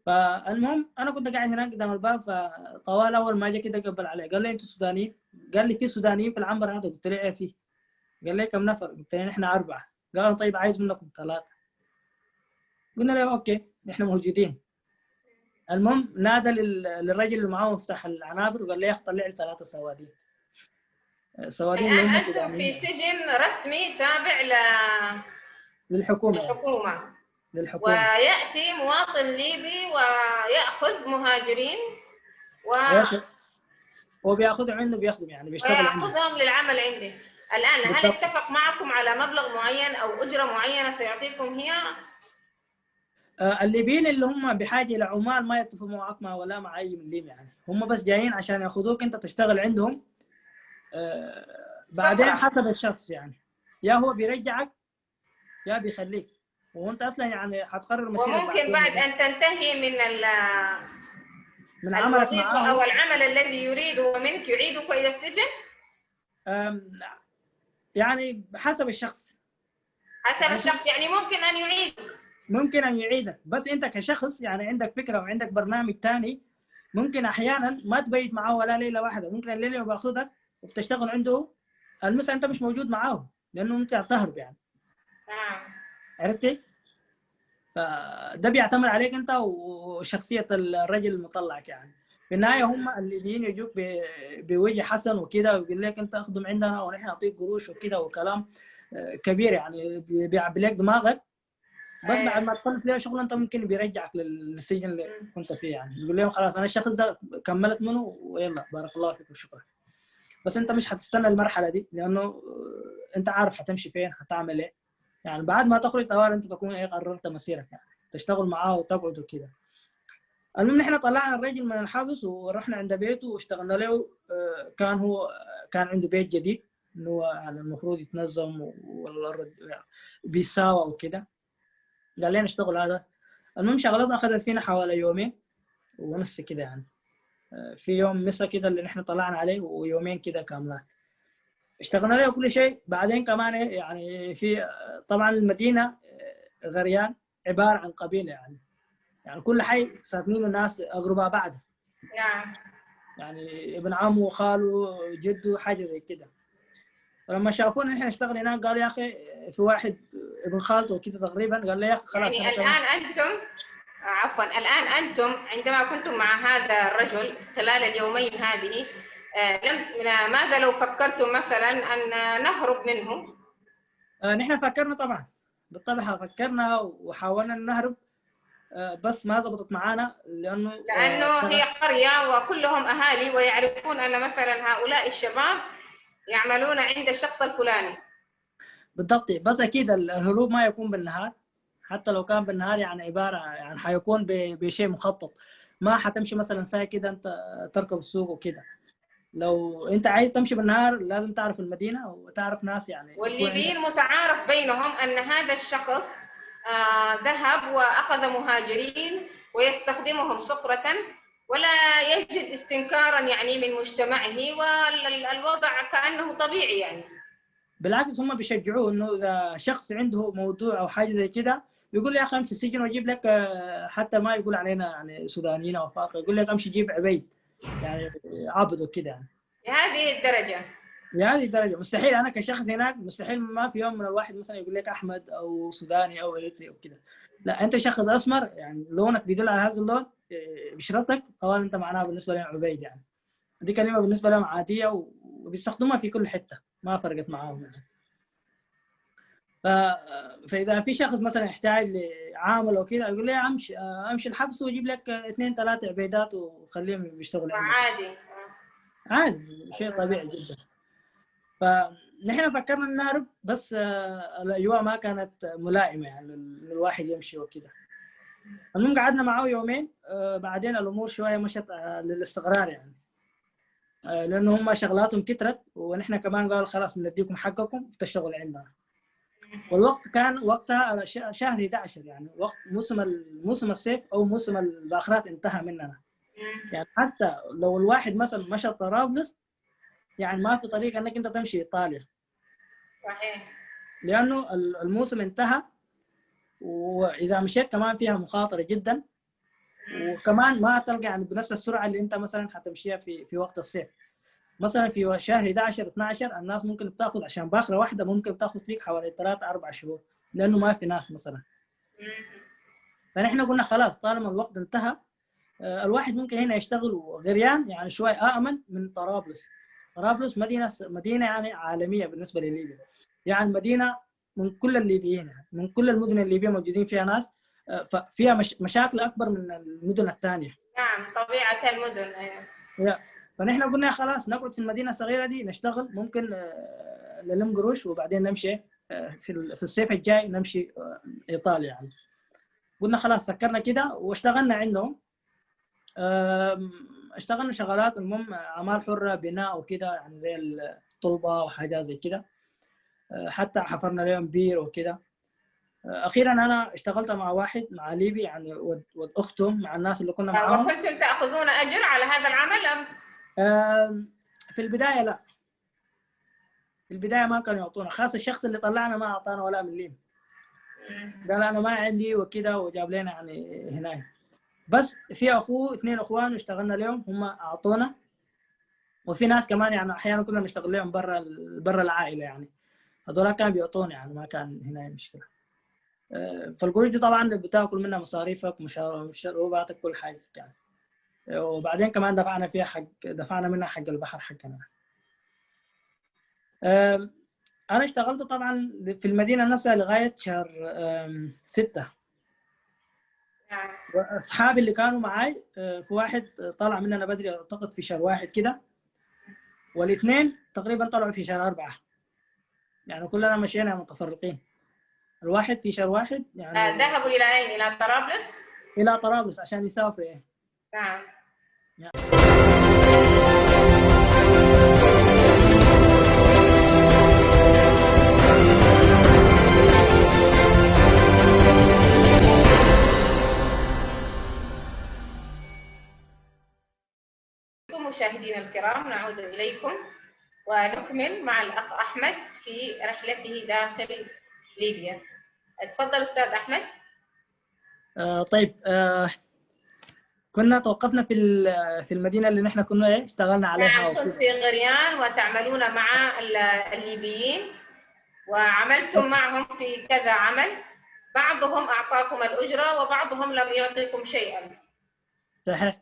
فالمهم انا كنت قاعد هناك قدام الباب، فطوال اول ما جا كده قبل علي قال لي انتوا سودانيين؟ قال لي في سودانيين في العنبر هذا؟ قلت له ايه في. قال لي كم نفر؟ قلت له نحن 4. قال طيب عايز منكم 3. قلنا له okay نحن موجودين. المهم نادى للرجل اللي معاه مفتاح العنابر وقال له يا اخي طلع لي 3 سوادين. سوادين. الان انتم في سجن رسمي تابع للحكومة. للحكومة. وياتي مواطن ليبي وياخذ مهاجرين هو بياخذهم عنده، بيخدم يعني بيشتغل عنده وياخذهم للعمل عنده. الان هل اتفق معكم على مبلغ معين او اجره معينة سيعطيكم هي؟ الليبيين اللي هم بحاجة لعمال ما يتفقوا معك مع ولا مع اي مليم يعني، هم بس جايين عشان ياخذوك انت تشتغل عندهم. بعدين حسب الشخص يعني، يا هو بيرجعك يا بيخليك، وانت اصلا يعني حتقرر مسيرك. وممكن بعد ان تنتهي من من عملك معاه او العمل الذي يريده منك يعيدك الى السجن؟ يعني حسب الشخص. حسب الشخص يعني ممكن ان يعيدك. ممكن ان يعيدك، بس انت كشخص يعني عندك فكرة وعندك برنامج ثاني، ممكن احيانا ما تبيت معاه ولا ليلة واحدة، ممكن الليلة اللي باخذك وبتشتغل عنده المسا انت مش موجود معاه لانه انت تهرب يعني. عرفتي؟ فده بيعتمد عليك انت وشخصية الرجل المطلعك يعني. في النهاية هم الليبيين يجوك بوجه حسن وكده ويقول لك انت اخدم عندنا ونحن نعطيك قروش وكده وكلام كبير يعني، بيعبي لك دماغك. بس بعد ما تخلص له شغل انت ممكن بيرجعك للسجن اللي كنت فيه يعني، يقول لهم خلاص انا الشخص ده كملت منه ويلا بارك الله فيك وشكرا. بس انت مش حتستنى المرحلة دي لانه انت عارف حتمشي فين، حتعمل ايه يعني. بعد ما تخرج طوال انت تكون ايه قررت مسيرك يعني، تشتغل معاه وتقعد وكده. المهم نحن طلعنا الرجل من الحبس ورحنا عند بيته واشتغلنا له. كان هو كان عنده بيت جديد انه هو يعني المفروض يتنظم والارض بيساوى وكده. قال لنا اشتغل هذا. المهم شغلته اخذت فينا حوالي 2.5 يوم كده يعني، في يوم مسا كده اللي نحن طلعنا عليه ويومين كده كاملات اشتغلنا له كل شيء. بعدين كمان يعني في طبعا المدينة غريان عبارة عن قبيلة يعني، يعني كل حي ساكنين الناس اقرباء بعض. نعم. يعني ابن عمه وخاله جده حاجة زي كده. فلما شافونا نحن نشتغل هناك قالوا يا اخي في واحد ابن خالته وكده تقريبا قال لي يا اخي خلاص يعني الان انتم عفوا الان انتم عندما كنتم مع هذا الرجل خلال اليومين هذه ماذا لو فكرتم مثلا أن نهرب منه؟ نحن فكرنا طبعا، بالطبع فكرنا وحاولنا نهرب، بس ما زبطت معانا لانه هي قرية وكلهم اهالي ويعرفون ان مثلا هؤلاء الشباب يعملون عند الشخص الفلاني. بالضبط، بس اكيد الهروب ما يكون بالنهار، حتى لو كان بالنهار يعني عبارة يعني حيكون بشيء مخطط، ما حتمشي مثلا ساي كده انت تركب السوق وكده. لو انت عايز تمشي بالنهار لازم تعرف المدينة وتعرف ناس يعني. والليبيين متعارف بينهم ان هذا الشخص ذهب واخذ مهاجرين ويستخدمهم سخرة ولا يجد استنكارا يعني من مجتمعه، والوضع كانه طبيعي يعني. بالعكس هم بيشجعوه انه اذا شخص عنده موضوع او حاجة زي كده بيقول يا اخي امشي السجن واجيب لك، حتى ما يقول علينا يعني سودانيين او افارقه، يقول لك امشي جيب عبيد يعني عبد وكده يعني. لهذه الدرجة؟ لهذه الدرجة مستحيل. انا كشخص هناك مستحيل، ما في يوم من الواحد مثلا يقول لك احمد او سوداني او اريتري او كده، لا انت شخص اسمر يعني لونك بيدل على هذا اللون، بشرتك اولا انت معناها بالنسبة لهم عبيد يعني. دي كلمة بالنسبة لهم عادية وبيستخدموها في كل حتة، ما فرقت معاهم يعني. فاذا في شخص مثلا يحتاج لعامل او كده يقول لي امشي امشي الحبس واجيب لك 2 3 عبيدات وخليهم يشتغلوا عندك. عادي عادي، شيء طبيعي جدا. فنحن فكرنا نهرب بس الاجواء ما كانت ملائمه يعني الواحد يمشي وكده. المهم قعدنا معه يومين، بعدين الامور شوية مشت للاستقرار يعني، لانه هم شغلاتهم كترت ونحن كمان قالوا خلاص بنديكم حقكم تشتغلوا عندنا. والوقت كان وقتها شهر 11 يعني وقت موسم الصيف او موسم الباخرات انتهى مننا. يعني حتى لو الواحد مثلا مشى طرابلس يعني ما في طريقه انك انت تمشي ايطاليا. صحيح. لانه الموسم انتهى، واذا مشيت كمان فيها مخاطره جدا، وكمان ما تلقى يعني بنفس السرعة اللي انت مثلا حتمشيها في وقت الصيف. مثلا في شهر 11 12 الناس ممكن بتاخذ عشان باخره واحدة ممكن بتاخذ فيك حوالي 3 4 شهور لانه ما في ناس مثلا. فنحن قلنا خلاص طالما الوقت انتهى الواحد ممكن هنا يشتغل غريان يعني شوي امن من طرابلس. طرابلس مدينة يعني عالمية بالنسبة لليبيا، يعني مدينة من كل الليبيين، يعني من كل المدن الليبية موجودين فيها ناس، ففيها مشاكل اكبر من المدن الثانية. نعم طبيعة المدن. ايوه. فنحن قلنا خلاص نقعد في المدينة الصغيرة دي نشتغل، ممكن نلم قروش وبعدين نمشي في الصيف الجاي نمشي ايطاليا يعني. قلنا خلاص فكرنا كده واشتغلنا عندهم. اشتغلنا شغلات، المهم اعمال حره، بناء وكده يعني زي الطلبة وحاجات زي كده، حتى حفرنا لهم بير وكده. اخيرا انا اشتغلت مع واحد مع ليبي يعني ود اخته مع الناس اللي كنا معاهم. وكنتم تاخذون اجر على هذا العمل ام؟ في البداية لا، في البداية ما كانوا يعطونا، خاصة الشخص اللي طلعنا ما اعطانا ولا مليم، قال انا ما عندي وكده وجاب لنا يعني هناك. بس في اخوه 2 اخوان واشتغلنا لهم هم اعطونا، وفي ناس كمان يعني احيانا كنا بنشتغل لهم برا العائلة يعني، هذول كانوا بيعطونا يعني ما كان هنا مشكلة. فالقروش دي طبعا بتاكل منها مصاريفك ومشروباتك كل حاجة يعني. وبعدين كمان دفعنا فيها حق، دفعنا منها حق البحر حقنا. انا اشتغلت طبعا في المدينة نفسها لغاية شهر 6. واصحابي اللي كانوا معاي في واحد طلع مننا بدري اعتقد في شهر 1 كده، والاثنين تقريبا طلعوا في شهر 4. يعني كلنا مشينا متفرقين. الواحد في شهر 1 يعني ذهبوا الى اين؟ الى طرابلس؟ الى طرابلس عشان يسافروا. ايه نعم. مشاهدينا الكرام نعود إليكم ونكمل مع الأخ أحمد في رحلته داخل ليبيا. تفضل أستاذ أحمد. طيب كنا توقفنا في المدينة اللي نحن كنا اشتغلنا عليها. نعم، كنت في غريان وتعملون مع الليبيين وعملتم معهم في كذا عمل، بعضهم أعطاكم الأجرة وبعضهم لم يعطيكم شيئا. صحيح.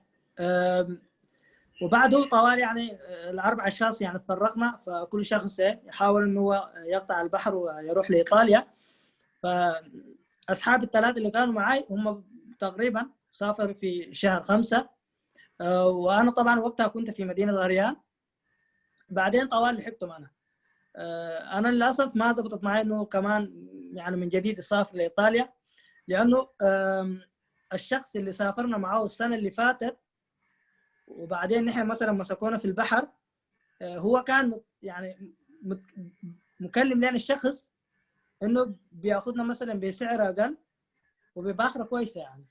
وبعده طوال يعني الاربع اشخاص يعني تفرقنا، فكل شخص يحاول انه هو يقطع البحر ويروح لايطاليا. فاصحاب الثلاثة اللي كانوا معي هم تقريبا سافروا في شهر 5، وانا طبعا وقتها كنت في مدينة غريان. بعدين طوال لحقتهم انا. انا للاسف ما زبطت معي انه كمان يعني من جديد اسافر لايطاليا، لانه الشخص اللي سافرنا معه السنة اللي فاتت وبعدين نحن مثلا مسكونا في البحر، هو كان يعني مكلم لنا الشخص انه بياخذنا مثلا بسعر اقل وبباخره كويسة يعني.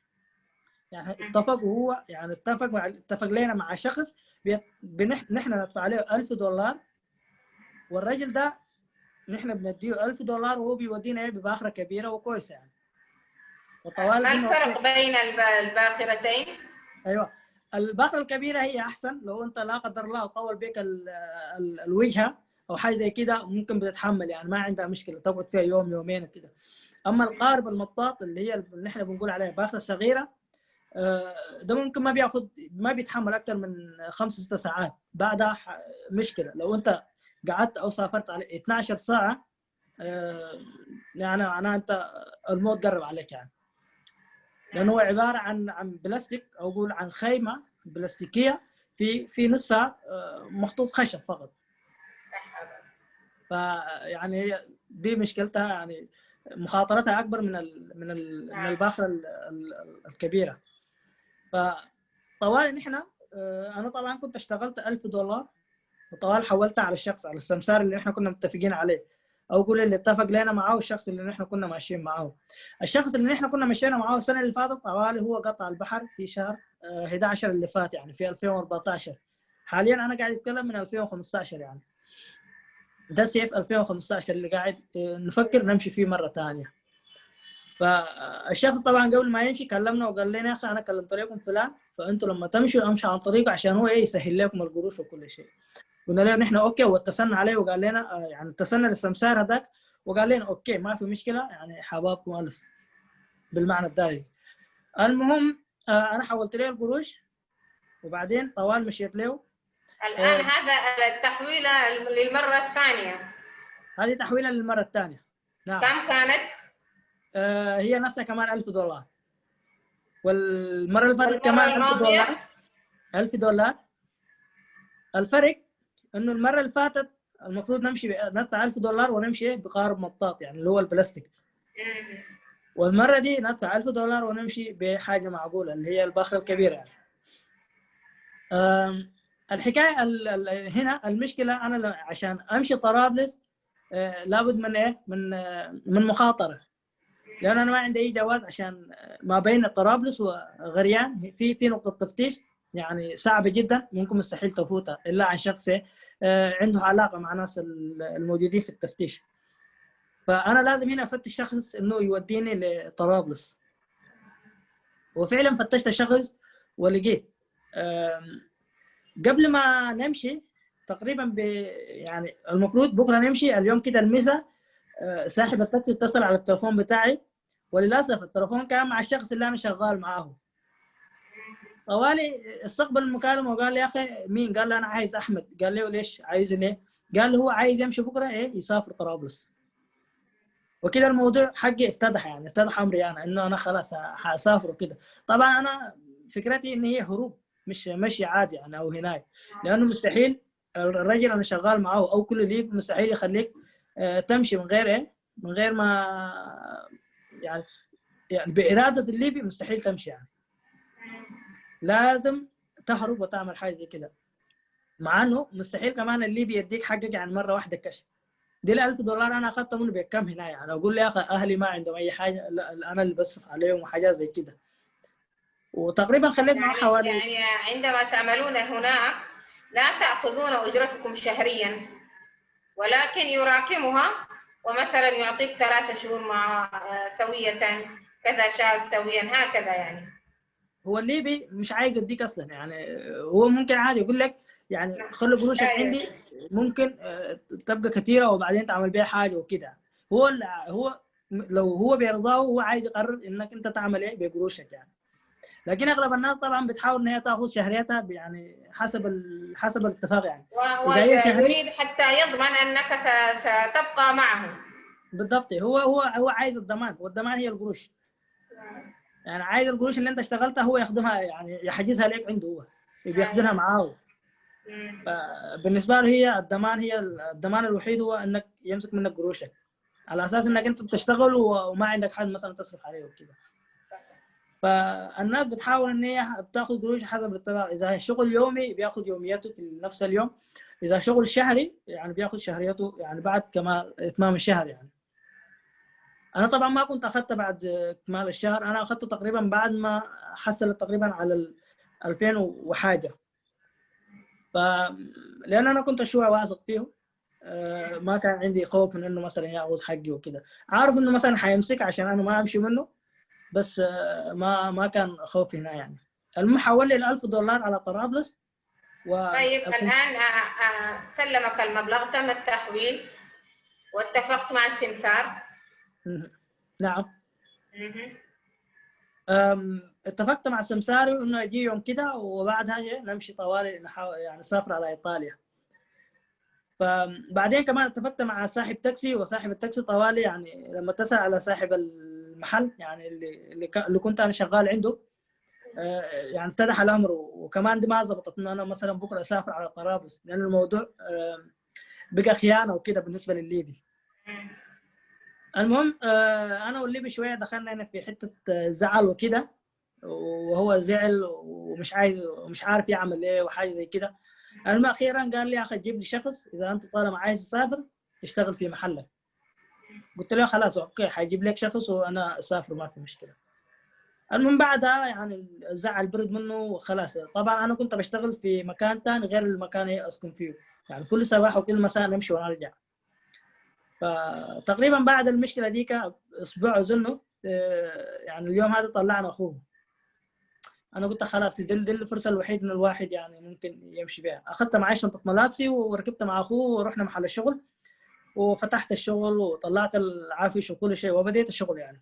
يعني اتفق وهو يعني اتفق لنا مع شخص نحن ندفع له $1000، والرجل ده نحن بنديه $1000 وهو بيودينا بباخره كبيرة وكويسة يعني. وطوال ما الفرق بين الباخرتين؟ ايوه، الباخرة الكبيرة هي احسن، لو انت لا قدر الله طول بك الوجهة او حاجة زي كده ممكن بتتحمل يعني، ما عندها مشكلة تقعد فيها يوم يومين وكده. اما القارب المطاط اللي هي اللي نحن بنقول عليها باخره صغيرة، ده ممكن ما بيتحمل اكثر من 5-6 ساعات، بعدها مشكلة. لو انت قعدت او سافرت على 12 ساعة يعني معناها انت الموت قرب عليك يعني، لانه هو عبارة عن بلاستيك، او اقول عن خيمة بلاستيكيه في نصفها مخطوط خشب فقط. فيعني دي مشكلتها يعني، مخاطرتها اكبر من ال من ال من الباخرة الكبيرة. فطوال نحن انا طبعا كنت اشتغلت $1000 وطوال حولتها على الشخص، على السمسار اللي احنا كنا متفقين عليه، او قول اللي اتفق لنا معاه الشخص اللي نحن كنا ماشيين معاه. الشخص اللي نحن كنا مشينا معاه السنة اللي فاتت طوالي هو قطع البحر في شهر 11 اللي فات يعني في 2014. حاليا انا قاعد اتكلم من 2015 يعني، ده صيف 2015 اللي قاعد نفكر نمشي فيه مرة ثانية. فالشخص طبعا قبل ما يمشي كلمنا وقال لنا يا اخي انا كلمت لكم فلان، فانتوا لما تمشوا امشوا عن طريقه عشان هو ايه يسهل لكم القروش وكل شيء. قلنا له نحن okay، واتصلنا عليه وقال لنا يعني اتصلنا للسمسار هذاك وقال لنا okay ما في مشكلة يعني حبابكم الف بالمعنى الدارجي. المهم انا حولت له القروش وبعدين طوال مشيت له. الان هذا التحويله للمرة الثانية. هذه تحويله للمرة الثانية. نعم. كم كانت؟ هي نفسها كمان $1000، والمرة اللي فاتت كمان $1000. $1000. الفرق انه المرة اللي فاتت المفروض نمشي ندفع $1000 ونمشي بقارب مطاط يعني اللي هو البلاستيك، والمرة دي ندفع $1000 ونمشي بحاجة معقولة اللي هي الباخرة الكبيرة يعني. الحكاية هنا المشكلة انا عشان امشي طرابلس لابد من ايه؟ من مخاطره، لان انا ما عندي اي جواز عشان ما بين طرابلس وغريان في نقطة تفتيش يعني صعبة جدا، ممكن مستحيل تفوتها الا عن شخص عنده علاقة مع ناس الموجودين في التفتيش. فانا لازم هنا افتش شخص انه يوديني لطرابلس، وفعلا فتشت الشخص ولقيت. قبل ما نمشي تقريبا يعني المفروض بكره نمشي، اليوم كده المساء صاحب التاكسي اتصل على التليفون بتاعي، وللاسف التليفون كان مع الشخص اللي انا شغال معاه. طوالي استقبل المكالمة وقال لي يا اخي مين؟ قال لي انا عايز احمد. قال له ليش عايزه ليه؟ قال له هو عايز يمشي بكره ايه يسافر طرابلس. وكده الموضوع حقي افتضح يعني، افتضح امري انا انه انا خلاص حاسافر وكده. طبعا انا فكرتي ان هي هروب مش مشي عادي يعني او هناك، لانه مستحيل الرجل انا شغال معاه او كل ليب مستحيل يخليك تمشي من غير ايه؟ من غير ما يعني باراده الليبي مستحيل تمشي يعني. لازم تهرب وتعمل حاجة زي كده، مع انه مستحيل كمان الليبي يديك حقك يعني مرة واحدة كاش. دي ال $1000 انا اخذتها منه بكم هنا يعني، اقول له يا اخي اهلي ما عندهم اي حاجة، لا انا اللي بصرف عليهم وحاجات زي كده. وتقريبا خليت معه حوالي يعني عندما تعملون هناك لا تاخذون اجرتكم شهريا، ولكن يراكمها، ومثلا يعطيك 3 شهور مع سويه كذا شهر سويا هكذا يعني. هو الليبي مش عايز يديك اصلا يعني، هو ممكن عادي يقول لك يعني خلي قروشك عندي ممكن تبقى كثيرة وبعدين تعمل بيها حاجة وكده. هو لو هو بيرضاه هو عايز يقرر انك انت تعمل ايه بقروشك يعني. لكن اغلب الناس طبعا بتحاول ان هي تاخذ شهريتها يعني حسب الاتفاق يعني. وهو إذا هي شهرية يريد حتى يضمن أنك ستبقى معه. بالضبط، هو عايز الضمان، والضمان هي القروش. يعني عايز القروش اللي انت اشتغلتها هو يخدمها، يعني يحجزها لك عنده، هو بيخزنها معاه. فبالنسبه له هي الضمان، هي الضمان الوحيد هو انك يمسك منك قروشك على اساس انك انت بتشتغل وما عندك حد مثلا تصرف عليه وكده. فالناس بتحاول ان هي بتاخذ قروش حسب الاتفاق. اذا شغل يومي بياخذ يوميته في نفس اليوم، اذا شغل شهري يعني بياخذ شهريته يعني بعد كمال اتمام الشهر. يعني انا طبعا ما كنت اخذت بعد اكمال الشهر، انا اخذته تقريبا بعد ما حصلت تقريبا على 2000 وحاجه. ف لان انا كنت شوية واثق فيه، ما كان عندي خوف من انه مثلا ياخذ حقي وكده. عارف انه مثلا حيمسك عشان انا ما امشي منه، بس ما كان خوف هنا يعني. المهم حول لي ال $1000 على طرابلس. طيب الان سلمك المبلغ، تم التحويل واتفقت مع السمسار. نعم. اتفقت مع السمساري انه اجي يوم كده وبعدها نمشي طوالي، نحاول يعني نسافر على ايطاليا. فبعدين كمان اتفقت مع صاحب تاكسي، وصاحب التاكسي طوالي يعني لما اتصل على صاحب المحل يعني اللي كنت انا شغال عنده، يعني اتضح الامر. وكمان دي ما زبطت انه انا مثلا بكره اسافر على طرابلس، لان الموضوع بقى خيانة وكده بالنسبة للليبي. المهم انا والليبي شوية دخلنا هنا في حتة زعل وكده، وهو زعل ومش عايز ومش عارف يعمل ايه وحاجه زي كده. المهم اخيرا قال لي يا اخي جيب لي شخص، اذا انت طالما عايز تسافر اشتغل في محلك. قلت له خلاص okay، حجيب لك شخص وانا اسافر ما في مشكلة. المهم بعدها يعني الزعل برد منه وخلاص. طبعا انا كنت بشتغل في مكان ثاني غير المكان اللي اسكن فيه، يعني كل صباح وكل مساء نمشي ونرجع. فتقريبا بعد المشكلة ديك اسبوع اظنه، يعني اليوم هذا طلعنا اخوه. انا قلت خلاص دي الفرصة الوحيدة ان الواحد يعني ممكن يمشي بها. اخذت معي شنطه ملابسي وركبت مع اخوه ورحنا محل الشغل، وفتحت الشغل وطلعت العافش وكل شيء وبديت الشغل يعني.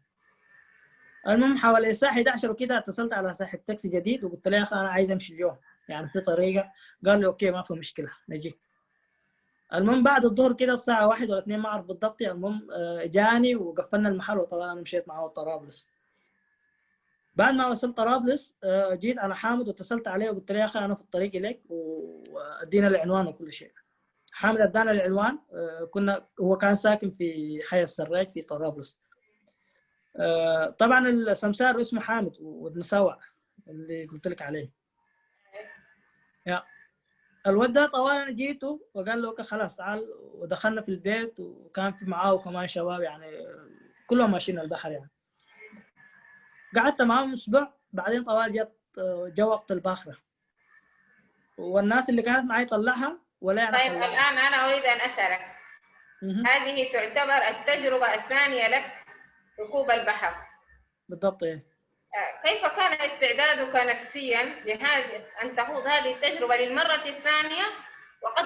المهم حوالي الساعة 11 وكده اتصلت على صاحب تاكسي جديد وقلت له يا اخي انا عايز امشي اليوم، يعني في طريقه. قال لي okay ما في مشكلة نجي. المهم بعد الظهر كده الساعة 1 ولا 2 ما اعرف بالضبط. المهم جاني وقفلنا المحل وطلعنا، مشيت معه طرابلس. بعد ما وصلت طرابلس جيت على حامد واتصلت عليه وقلت له يا اخي انا في الطريق اليك وادينا العنوان وكل شيء. حامد ادانا العنوان، هو كان ساكن في حي السراج في طرابلس. طبعا السمسار اسمه حامد والمساوع اللي قلت لك عليه. يا الولد ده طوال جيته وقال له خلاص تعال، ودخلنا في البيت وكان في معاه كمان شباب يعني كلهم ماشيين البحر يعني. قعدت معاهم اسبوع، بعدين طوال جت جو وقت الباخرة والناس اللي كانت معي طلعها ولا يعني. طيب الان انا اريد ان اسالك، هذه تعتبر التجربة الثانية لك ركوب البحر؟ بالضبط. ايه. كيف كان استعدادك نفسيا لهذه ان تخوض هذه التجربة للمرة الثانية وقد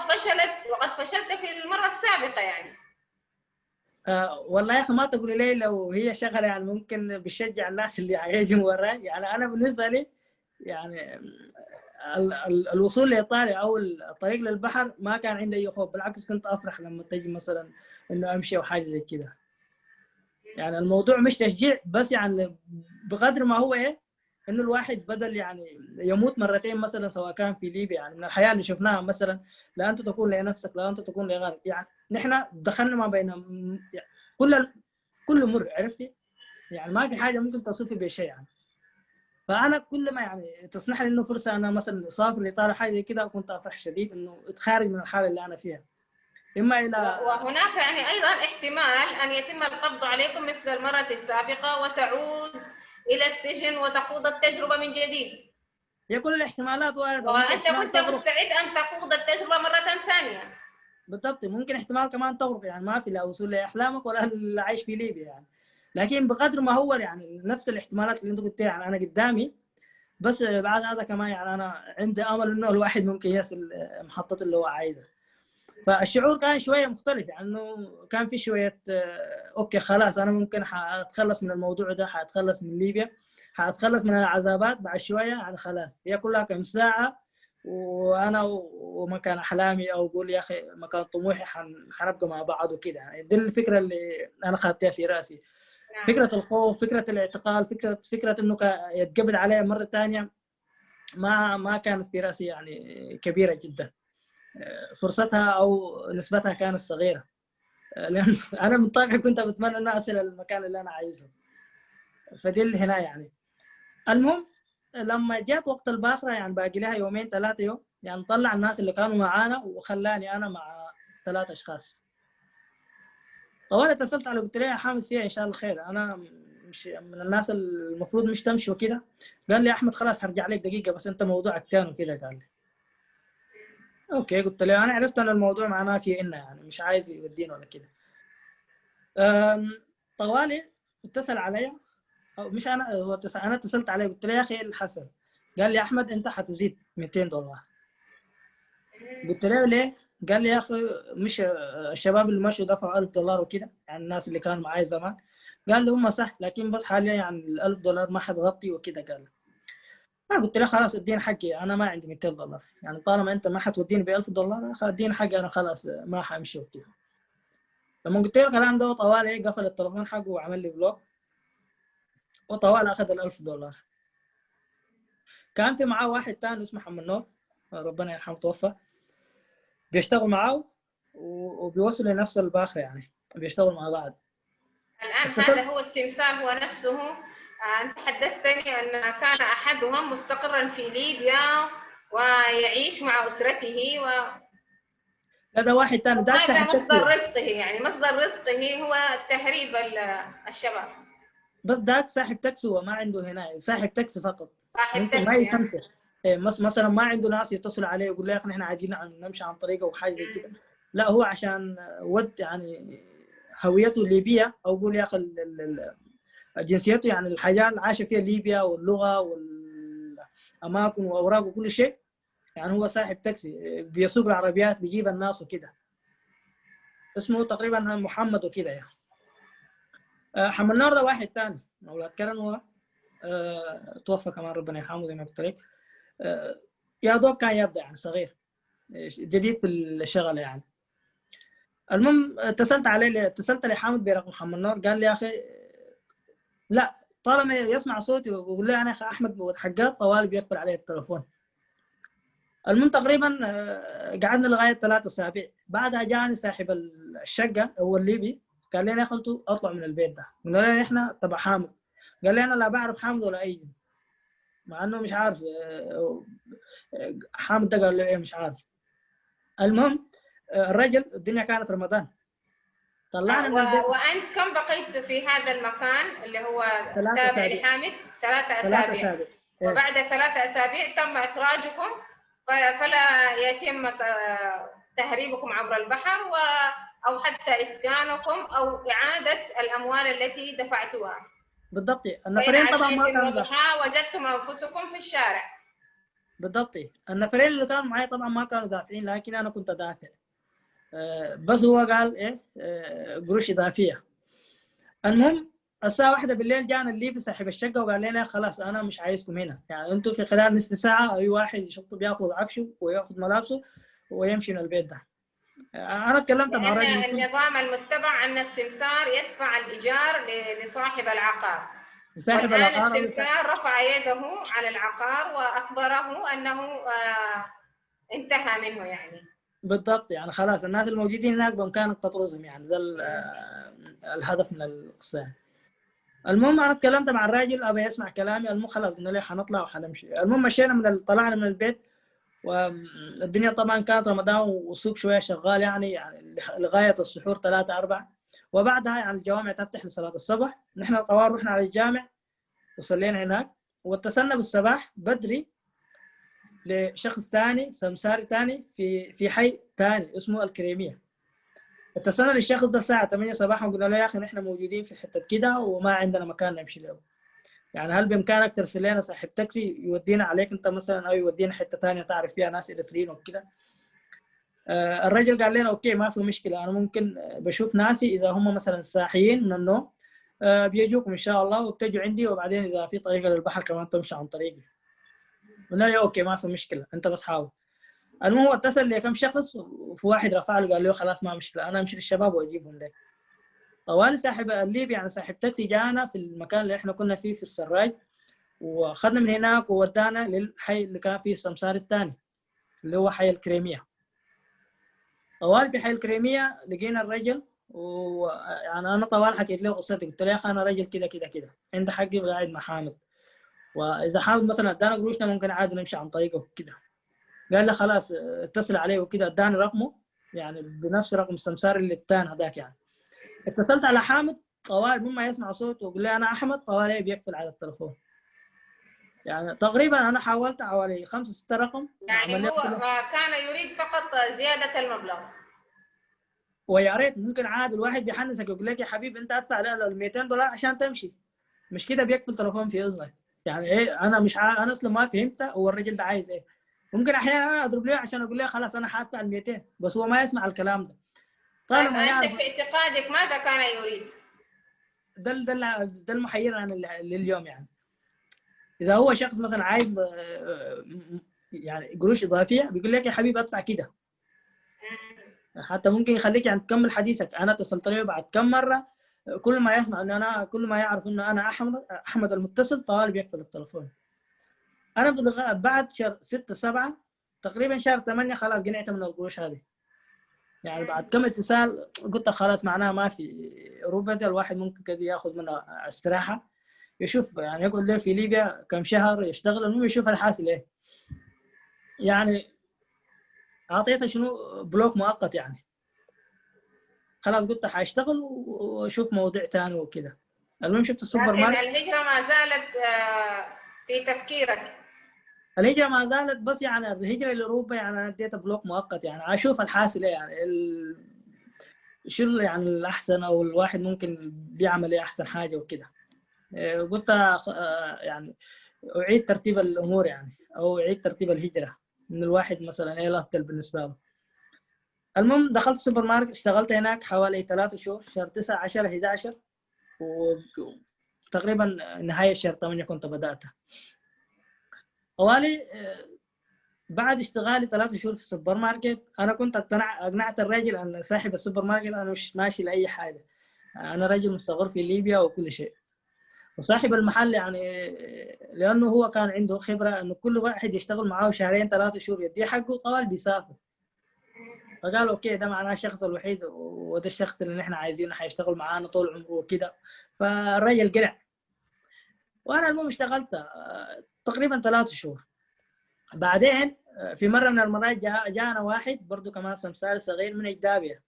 فشلت في المرة السابقة يعني؟ والله يا اخي ما تقولي لي لو هي شغله يعني ممكن بتشجع الناس اللي عايشين وراي. يعني انا بالنسبة لي يعني الوصول لايطاليا او الطريق للبحر ما كان عندي اي خوف، بالعكس كنت افرح لما تجي مثلا انه امشي او حاجة زي كده. يعني الموضوع مش تشجيع بس، يعني بقدر ما هو ايه انه الواحد بدل يعني يموت مرتين مثلا سواء كان في ليبيا، يعني من الحياة اللي شفناها مثلا، لا انت تكون لنفسك لا انت تكون لغيرك. يعني نحن دخلنا ما بين يعني كل مر، عرفتي؟ يعني ما في حاجة ممكن تصفي بشيء يعني. فانا كل ما يعني تسنح لي انه فرصة انا مثلا اسافر لايطاليا حاجة زي كده كنت افرح شديد انه اتخارج من الحالة اللي انا فيها. اما الى وهناك يعني ايضا احتمال ان يتم القبض عليكم مثل المرة السابقة وتعود الى السجن وتخوض التجربة من جديد. هي كل الاحتمالات وارده. وانت كنت مستعد ان تخوض التجربة مرة ثانية. بالضبط، ممكن احتمال كمان تغرق، يعني ما في لا وصول لاحلامك ولا العيش في ليبيا يعني. لكن بقدر ما هو يعني نفس الاحتمالات اللي انت قلتها يعني انا قدامي، بس بعد هذا كمان يعني انا عندي امل انه الواحد ممكن يصل محطته اللي هو عايزها. فالشعور كان شوية مختلف، يعني انه كان في شوية okay خلاص انا ممكن حاتخلص من الموضوع ده، حاتخلص من ليبيا، حاتخلص من العذابات بعد شوية، يعني خلاص هي كلها كم ساعة وانا ومكان احلامي او اقول يا اخي مكان طموحي حنبقى مع بعض وكده. يعني دي الفكرة اللي انا خدتها في راسي. نعم. فكرة الخوف، فكرة الاعتقال، فكرة انه يتقبض علي مرة ثانية ما كانت في راسي يعني كبيرة جدا، فرصتها او نسبتها كانت صغيرة، لان انا من طبعي كنت بتمنى ان اصل المكان اللي انا عايزه. فدي اللي هنا يعني. المهم لما جات وقت الباخرة، يعني باقي لها يومين 3 يوم، يعني طلع الناس اللي كانوا معانا وخلاني انا مع 3 اشخاص. طوال اتصلت على قلت له يا حامد فيها ان شاء الله خير، انا مش من الناس المفروض مش تمشي وكده. قال لي يا احمد خلاص هرجع لك دقيقة بس انت موضوعك تاني وكده. قال لي okay. قلت له انا عرفت ان الموضوع معناه في إنه يعني مش عايز يودينا ولا كده. طوالي اتصل علي، أو مش انا، هو اتصل، انا اتصلت عليه قلت له يا اخي ايه اللي حصل؟ قال لي احمد انت حتزيد $200. قلت له ليه؟ قال لي يا اخي مش الشباب اللي مشوا دفعوا $1000 وكده، يعني الناس اللي كانوا معي زمان. قال لي هم صح، لكن بس حاليا يعني ال $1000 ما حتغطي وكده. قال لي قلت له خلاص اديني حقي، انا ما عندي $200، يعني طالما انت ما حتوديني ب $1000 اديني حقي انا خلاص ما حامشي وكده. لما قلت له الكلام ده طوال قفل التليفون حقه وعمل لي block، وطوال اخذ ال $1000. كان في معاه واحد ثاني اسمه محمد نور، ربنا يرحمه توفى، بيشتغل معاه وبيوصلوا لنفس الباخرة، يعني بيشتغلوا مع بعض. الآن هذا هو السمسار هو نفسه. أنت حدثتني أن كان أحدهم مستقرا في ليبيا ويعيش مع أسرته لا ده واحد ثاني، ده هذا مصدر رزقه، يعني مصدر رزقه هو تهريب الشباب. بس داك صاحب تاكسي، هو ما عنده هنا، صاحب تاكسي فقط، صاحب تاكسي ما يسمح. إيه مثلا ما عنده ناس يتصلوا عليه يقول له يا اخي نحن عايزين نمشي عن طريقه وحاجه زي كده. لا هو عشان ود يعني هويته ليبية، او قول يا اخي جنسيته، يعني الحياة اللي عاش فيها ليبيا واللغة والاماكن واوراقه وكل شيء. يعني هو صاحب تاكسي بيسوق العربيات بيجيب الناس وكده، اسمه تقريبا محمد وكده يعني. حمل نار ده واحد ثاني اولاد كرن، هو توفى كمان ربنا يرحمه زي ما قلت لك. يا دوب كان يبدا يعني صغير جديد في الشغلة يعني. المهم اتصلت عليه، اتصلت لحامد برقم محمد نور، قال لي يا اخي لا، طالما يسمع صوتي ويقول لي انا اخي احمد حقات طوال بيقفل عليه التليفون. المهم تقريبا قعدنا لغاية 3 أسابيع، بعدها جاني صاحب الشقة هو الليبي، قال لي يا اخي انتوا اطلعوا من البيت ده. قلنا له احنا تبع حامد. قال لي انا لا بعرف حامد ولا اي، مع انه مش عارف حامد ده قال له ايه مش عارف. المهم الرجل الدنيا كانت رمضان، طلعنا من البيت. وانت كم بقيت في هذا المكان اللي هو تابع لحامد؟ 3 أسابيع. وبعد 3 أسابيع تم اخراجكم، فلا يتم تهريبكم عبر البحر او حتى اسكانكم او اعاده الاموال التي دفعتوها. بالضبط. النفرين طبعا ما كانوا وجدتم انفسكم في الشارع. بالضبط. النفرين اللي كانوا معي طبعا ما كانوا دافعين، لكن انا كنت دافع، بس هو قال ايه قروش اضافية. المهم الساعة 1 بالليل جانا الليبي صاحب الشقة وقال لنا خلاص انا مش عايزكم هنا، يعني انتم في خلال نصف ساعة اي واحد يشطب بياخذ عفشه وياخذ ملابسه ويمشي من البيت ده. انا تكلمت مع رجل. النظام المتبع ان السمسار يدفع الايجار لصاحب العقار. صاحب العقار السمسار رفع يده على العقار واخبره انه انتهى منه يعني. بالضبط، يعني خلاص الناس الموجودين هناك بامكانك تطرزهم، يعني ده الهدف من القصة يعني. المهم انا تكلمت مع الراجل ابى يسمع كلامي. المهم خلاص قلنا له حنطلع وحنمشي. المهم مشينا من طلعنا من البيت، والدنيا طبعا كانت رمضان والسوق شوية شغال يعني لغاية السحور 3 4، وبعدها يعني الجوامع تفتح لصلاة الصبح. نحن طوال رحنا على الجامع وصلينا هناك، واتصلنا بالصباح بدري لشخص ثاني سمساري ثاني في حي ثاني اسمه الكريميه. اتصلنا للشخص ده الساعة 8 صباحا وقلنا له يا اخي نحن موجودين في حتة كده وما عندنا مكان نمشي له، يعني هل بامكانك ترسل لنا صاحب تاكسي يودينا عليك انت مثلا، او يودينا حتة ثانية تعرف فيها ناس اريتريين وكده؟ الرجل قال لنا okay ما في مشكلة، انا ممكن بشوف ناسي اذا هم مثلا صاحيين من النوم بيجوكم ان شاء الله وبتجوا عندي، وبعدين اذا في طريقه للبحر كمان تمشي عن طريقي. قلنا له okay ما في مشكلة، انت بس حاول. المهم هو اتصل لكم شخص، وفي واحد رفع له قال له خلاص ما مشكلة، انا امشي للشباب واجيبهم لك. طوالي صاحب الليبي يعني صاحب تاكسي جانا في المكان اللي احنا كنا فيه في السراج، واخذنا من هناك وودانا للحي اللي كان فيه السمسار الثاني اللي هو حي الكريميه. طوال في حي الكريميه لقينا الرجل، ويعني انا طوال حكيت له قصتي، قلت له يا اخي انا رجل كده كده كده، عند حقي قاعد مع حامد، واذا حامد مثلا ادانا قروشنا ممكن عادي نمشي عن طريقه كده. قال لي خلاص اتصل عليه وكده، اداني رقمه يعني بنفس رقم السمسار اللي الثاني هذاك يعني. اتصلت على حامد طوال مما يسمع صوته ويقول لي انا احمد، طوال بيقفل على التليفون. يعني تقريبا انا حاولت حوالي 5 6 رقم. يعني هو كان يريد فقط زيادة المبلغ. ويا ريت ممكن عادي الواحد بيحنسك يقول لك يا حبيبي انت ادفع ال $200 عشان تمشي، مش كده بيقفل تليفون في اذنك. يعني ايه انا مش انا اصلا ما فهمت هو الرجل ده عايز ايه. ممكن احيانا انا اضرب له عشان اقول له خلاص انا حادفع ال 200، بس هو ما يسمع الكلام ده. طالما انت في اعتقادك ماذا كان يريد؟ ده المحير انا لليوم يعني. اذا هو شخص مثلا عايز يعني قروش اضافية بيقول لك يا حبيبي ادفع كده، حتى ممكن يخليك يعني تكمل حديثك. انا اتصلت له بعد كم مرة، كل ما يسمع انه انا، كل ما يعرف انه انا احمد المتصل طوال بيقفل التليفون. انا بعد شهر 6 7 تقريبا شهر 8 خلاص قنعت من القروش هذه. يعني بعد كم اتصال قلت خلاص معناها ما في اوروبا دي، الواحد ممكن كده ياخذ منها استراحة، يشوف يعني يقعد له في ليبيا كم شهر يشتغل، المهم يشوف الحاصل ايه. يعني اعطيته شنو block مؤقت يعني، خلاص قلت حاشتغل واشوف موضوع ثاني وكده. المهم شفت السوبر ماركت. الهجرة ما زالت في تفكيرك؟ الهجرة ما زالت، بس يعني الهجرة لاوروبا يعني انا اديتها block مؤقت، يعني اشوف الحاصل ايه، يعني شو يعني الاحسن او الواحد ممكن بيعمل ايه احسن حاجة وكده. قلت يعني اعيد ترتيب الامور يعني، او اعيد ترتيب الهجرة من الواحد مثلا ايه الافضل بالنسبة له. المهم دخلت السوبر ماركت، اشتغلت هناك حوالي 3 شهور، شهر 9 10 11، وتقريبا نهاية شهر 8 كنت بداتها. طوالي بعد اشتغالي 3 شهور في السوبر ماركت، انا كنت اقنعت الرجل ان صاحب السوبر ماركت انا مش ماشي لاي حاجة، انا رجل مستقر في ليبيا وكل شيء. وصاحب المحل يعني لانه هو كان عنده خبره انه كل واحد يشتغل معاه 2 3 شهور يديه حقه طوال بيسافر. فقال okay ده معناه الشخص الوحيد وده الشخص اللي نحن عايزينه حيشتغل معانا طول عمره وكده. فالرجل قلع. وانا المهم اشتغلت تقريبا 3 شهور. بعدين في مرة من المرات جانا واحد برضه كمان سمسار صغير من اجدابيا،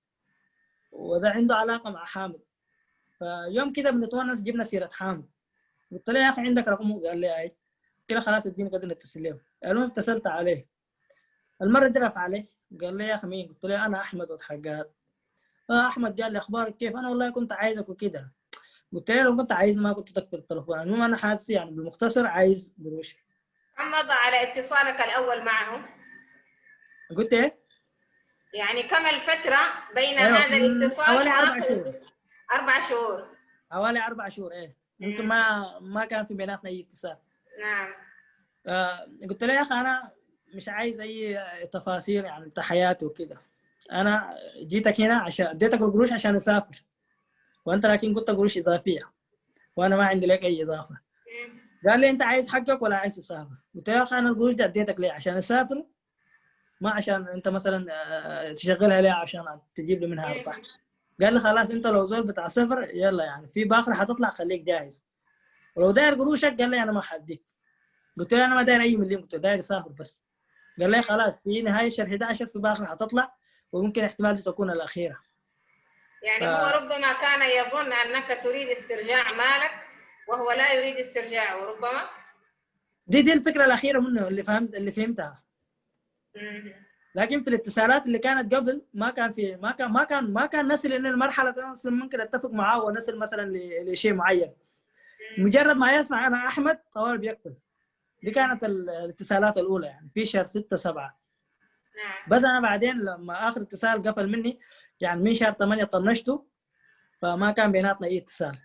وده عنده علاقة مع حامد. فيوم كده بنتونس جبنا سيره حامد، قلت له يا اخي عندك رقمه؟ قال لي اي. قلت له خلاص اديني قدر نتصل له. المهم اتصلت عليه، المرة دي رفع عليه قال لي يا اخي مين؟ قلت له انا احمد وتحقات. احمد قال لي اخبارك كيف؟ انا والله كنت عايزك وكده. قلت له لو كنت عايز ما كنت تقفل التليفون. المهم انا حاسس يعني بالمختصر عايز قروش. كم مضى على اتصالك الاول معه؟ قلت ايه؟ يعني كم الفترة بين هذا الاتصال؟ حوالي 4 شهور. 4 شهور. حوالي 4 شهور ايه. ممكن ما كان في بيناتنا اي اتصال. نعم. قلت له يا اخي انا مش عايز اي تفاصيل يعني بتاع حياتي وكده، انا جيتك هنا عشان اديتك القروش عشان اسافر، وانت لكن قلت قروش اضافية وانا ما عندي لك اي اضافه. قال لي انت عايز حقك ولا عايز تسافر؟ قلت له يا اخي انا القروش دي اديتك ليه؟ عشان اسافر، ما عشان انت مثلا تشغلها ليه عشان تجيب لي منها ارباح. قال لي خلاص انت لو زول بتاع سفر يلا يعني في باخره حتطلع خليك جاهز، ولو داير قروشك قال لي انا ما حديك. قلت له انا ما داير اي مليم، قلت له داير اسافر بس. قال لي خلاص في نهاية شهر 11 في باخره حتطلع وممكن احتمال تكون الاخيرة. يعني هو ربما كان يظن انك تريد استرجاع مالك وهو لا يريد استرجاعه ربما. دي الفكرة الاخيرة منه اللي فهمتها. لكن في الاتصالات اللي كانت قبل ما كان في ما كان ما كان ما كان نصل ان المرحلة اصلا ممكن اتفق معاه ونصل مثلا لشيء معين. مجرد ما يسمع انا احمد طوال بيقتل. دي كانت الاتصالات الاولى يعني في شهر 6 7. نعم. بس انا بعدين لما اخر اتصال قفل مني يعني من شهر 8 طنشته، فما كان بيناتنا اي اتصال.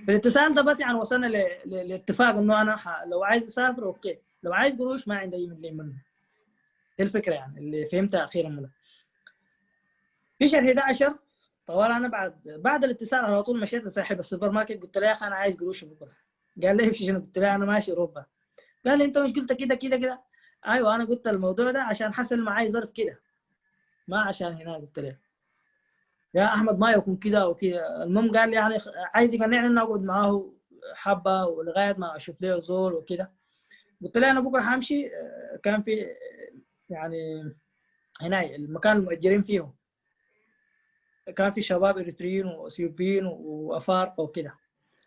في الاتصال ده بس يعني وصلنا لاتفاق انه انا لو عايز اسافر okay، لو عايز قروش ما عندي اي مليم منه. دي الفكرة يعني اللي فهمتها اخيرا منه. في شهر 11 طوال انا بعد الاتصال على طول مشيت لصاحب السوبر ماركت، قلت له يا اخي انا عايز قروش بكره. قال لي في شنو؟ قلت له انا ماشي اوروبا. قال لي انت مش قلت كده كده كده؟ ايوه انا قلت الموضوع ده عشان حصل معي ظرف كده، ما عشان هنا. قلت له يا احمد ما يكون كده وكده. المهم قال لي يعني عايز يقنعني اني اقعد معاه حبه ولغاية ما اشوف له زول وكده. قلت له انا بكره حامشي. كان في يعني هنا المكان المؤجرين فيه كان في شباب اريتريين واثيوبيين وافارقه وكده.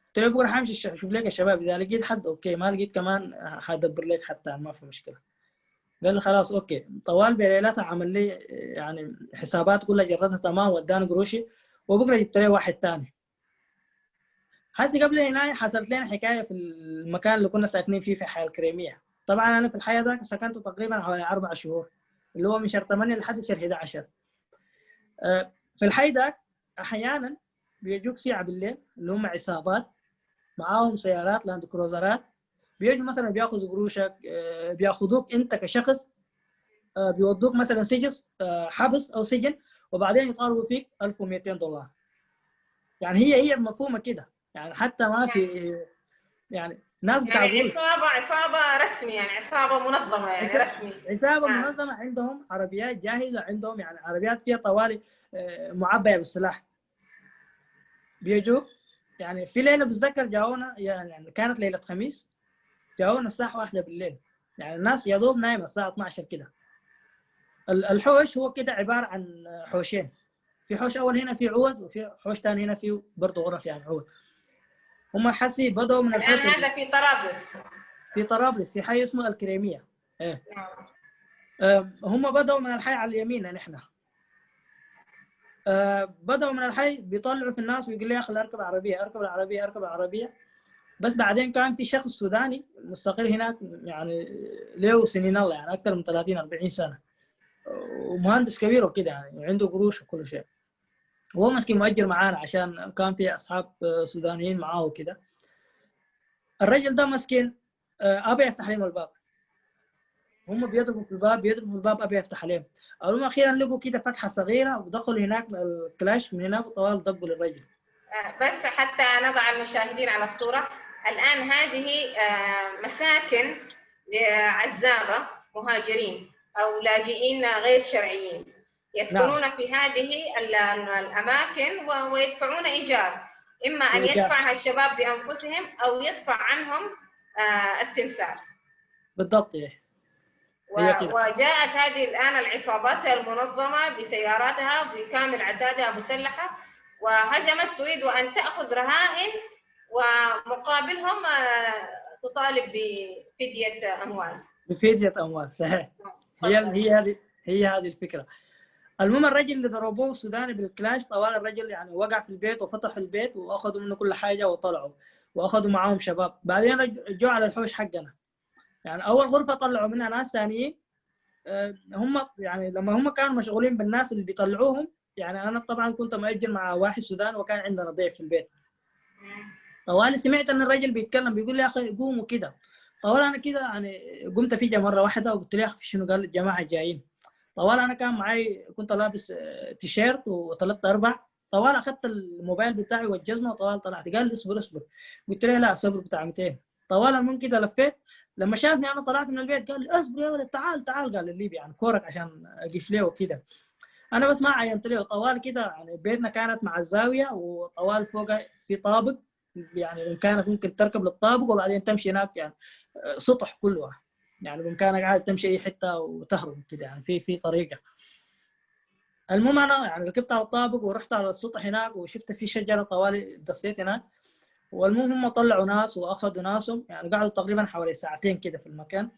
قلت له بكره حامشي اشوف لك الشباب، اذا لقيت حد okay، ما لقيت كمان حدبر لك حتى، ما في مشكلة. قال لي خلاص okay. طوال بليلتها عمل لي يعني حسابات كلها جرتها تمام واداني قروشي، وبكره جبت لي واحد ثاني. حسي قبل هنا حصلت لنا حكاية في المكان اللي كنا ساكنين فيه في حي الكريميه. طبعا انا في الحي ذاك سكنت تقريبا حوالي 4 شهور، اللي هو من شهر 8 لحد شهر 11. في الحي ذاك احيانا بيجوك ساعة بالليل اللي هم عصابات معاهم سيارات لاند كروزرات، بيجوا مثلا بياخذوا قروشك، بياخذوك انت كشخص، بيودوك مثلا سجن، حبس او سجن، وبعدين يطالبوا فيك $1200. يعني هي مفهومه كده يعني، حتى ما في يعني ناس بتاع يعني عصابة رسمي، يعني عصابة منظمة، يعني رسمي عصابة منظمة، عندهم عربيات جاهزة، عندهم يعني عربيات فيها طوالي معبيه بالسلاح. بيجوك يعني في ليلة بتذكر جاونا، يعني كانت ليلة خميس، جاونا الساعة 1 بالليل، يعني الناس يا دوب نايمة الساعة 12 كده. الحوش هو كده عبارة عن حوشين، في حوش اول هنا في عود، وفي حوش ثاني هنا في برضه غرف يعني عود. هم حسي بدأوا من الحوش هذا في طرابلس، في طرابلس في حي اسمه الكريميه. ايه هم بدأوا من الحي على اليمين نحن. بدأوا من الحي بيطلعوا في الناس ويقول لي يا اخي اركب عربية اركب العربية اركب العربية. بس بعدين كان في شخص سوداني مستقر هناك يعني له سنين الله، يعني اكثر من 30 40 سنة، ومهندس كبير وكده يعني عنده قروش وكل شيء. هو مسكين مؤجر معانا عشان كان في اصحاب سودانيين معاه وكده. الرجل ده مسكين ابى يفتح لهم الباب، هم بيضربوا في الباب بيضربوا في الباب ابى يفتح لهم. هم اخيرا لقوا كده فتحه صغيرة ودخلوا هناك الكلاش من هناك وطوال دقوا للرجل. بس حتى نضع المشاهدين على الصورة الان، هذه مساكن لعزابه مهاجرين او لاجئين غير شرعيين يسكنون. نعم. في هذه الأماكن ويدفعون إيجار، إما أن يدفعها الشباب بأنفسهم أو يدفع عنهم السمسار. بالضبط. إيه. وجاءت هذه الآن العصابات المنظمة بسياراتها بكامل عتادها مسلحة وهجمت، تريد أن تأخذ رهائن ومقابلهم تطالب بفدية أموال. بفدية أموال، صحيح. هي هذه الفكرة. المهم الرجل اللي ضربوه السوداني بالكلاش طوال الرجل يعني وقع في البيت وفتحوا البيت واخذوا منه كل حاجة وطلعوا، واخذوا معاهم شباب. بعدين جو على الحوش حقنا، يعني اول غرفة طلعوا منها ناس ثانيين. هم يعني لما هم كانوا مشغولين بالناس اللي بيطلعوهم، يعني انا طبعا كنت مأجر مع واحد سوداني وكان عندنا ضيف في البيت. طوال سمعت ان الرجل بيتكلم بيقول لي يا اخي قوموا كده. طوال انا كده يعني قمت فجأة مرة واحدة وقلت له يا اخي شنو؟ قال الجماعة جايين. طوال انا كان معي كنت لابس تيشيرت وثلاث ارباع. طوال اخذت الموبايل بتاعي والجزمه وطوال طلعت. قال لي اصبر اصبر، قلت له لا صبر بتاع 200. طوال المهم كده لفيت، لما شافني انا طلعت من البيت قال لي اصبر يا ولد تعال تعال، قال الليبي يعني كورك عشان اقف له وكده. انا بس ما عينت له. طوال كده يعني بيتنا كانت مع الزاوية وطوال فوق في طابق، يعني بامكانك ممكن تركب للطابق وبعدين تمشي هناك، يعني سطح كله، يعني بامكانك عادي تمشي اي حتة وتهرب كده، يعني في طريقه. المهم انا يعني ركبت على الطابق ورحت على السطح هناك وشفت في شجرة طوالي دسيت هناك. والمهم هم طلعوا ناس واخذوا ناسهم، يعني قعدوا تقريبا حوالي ساعتين كده في المكان.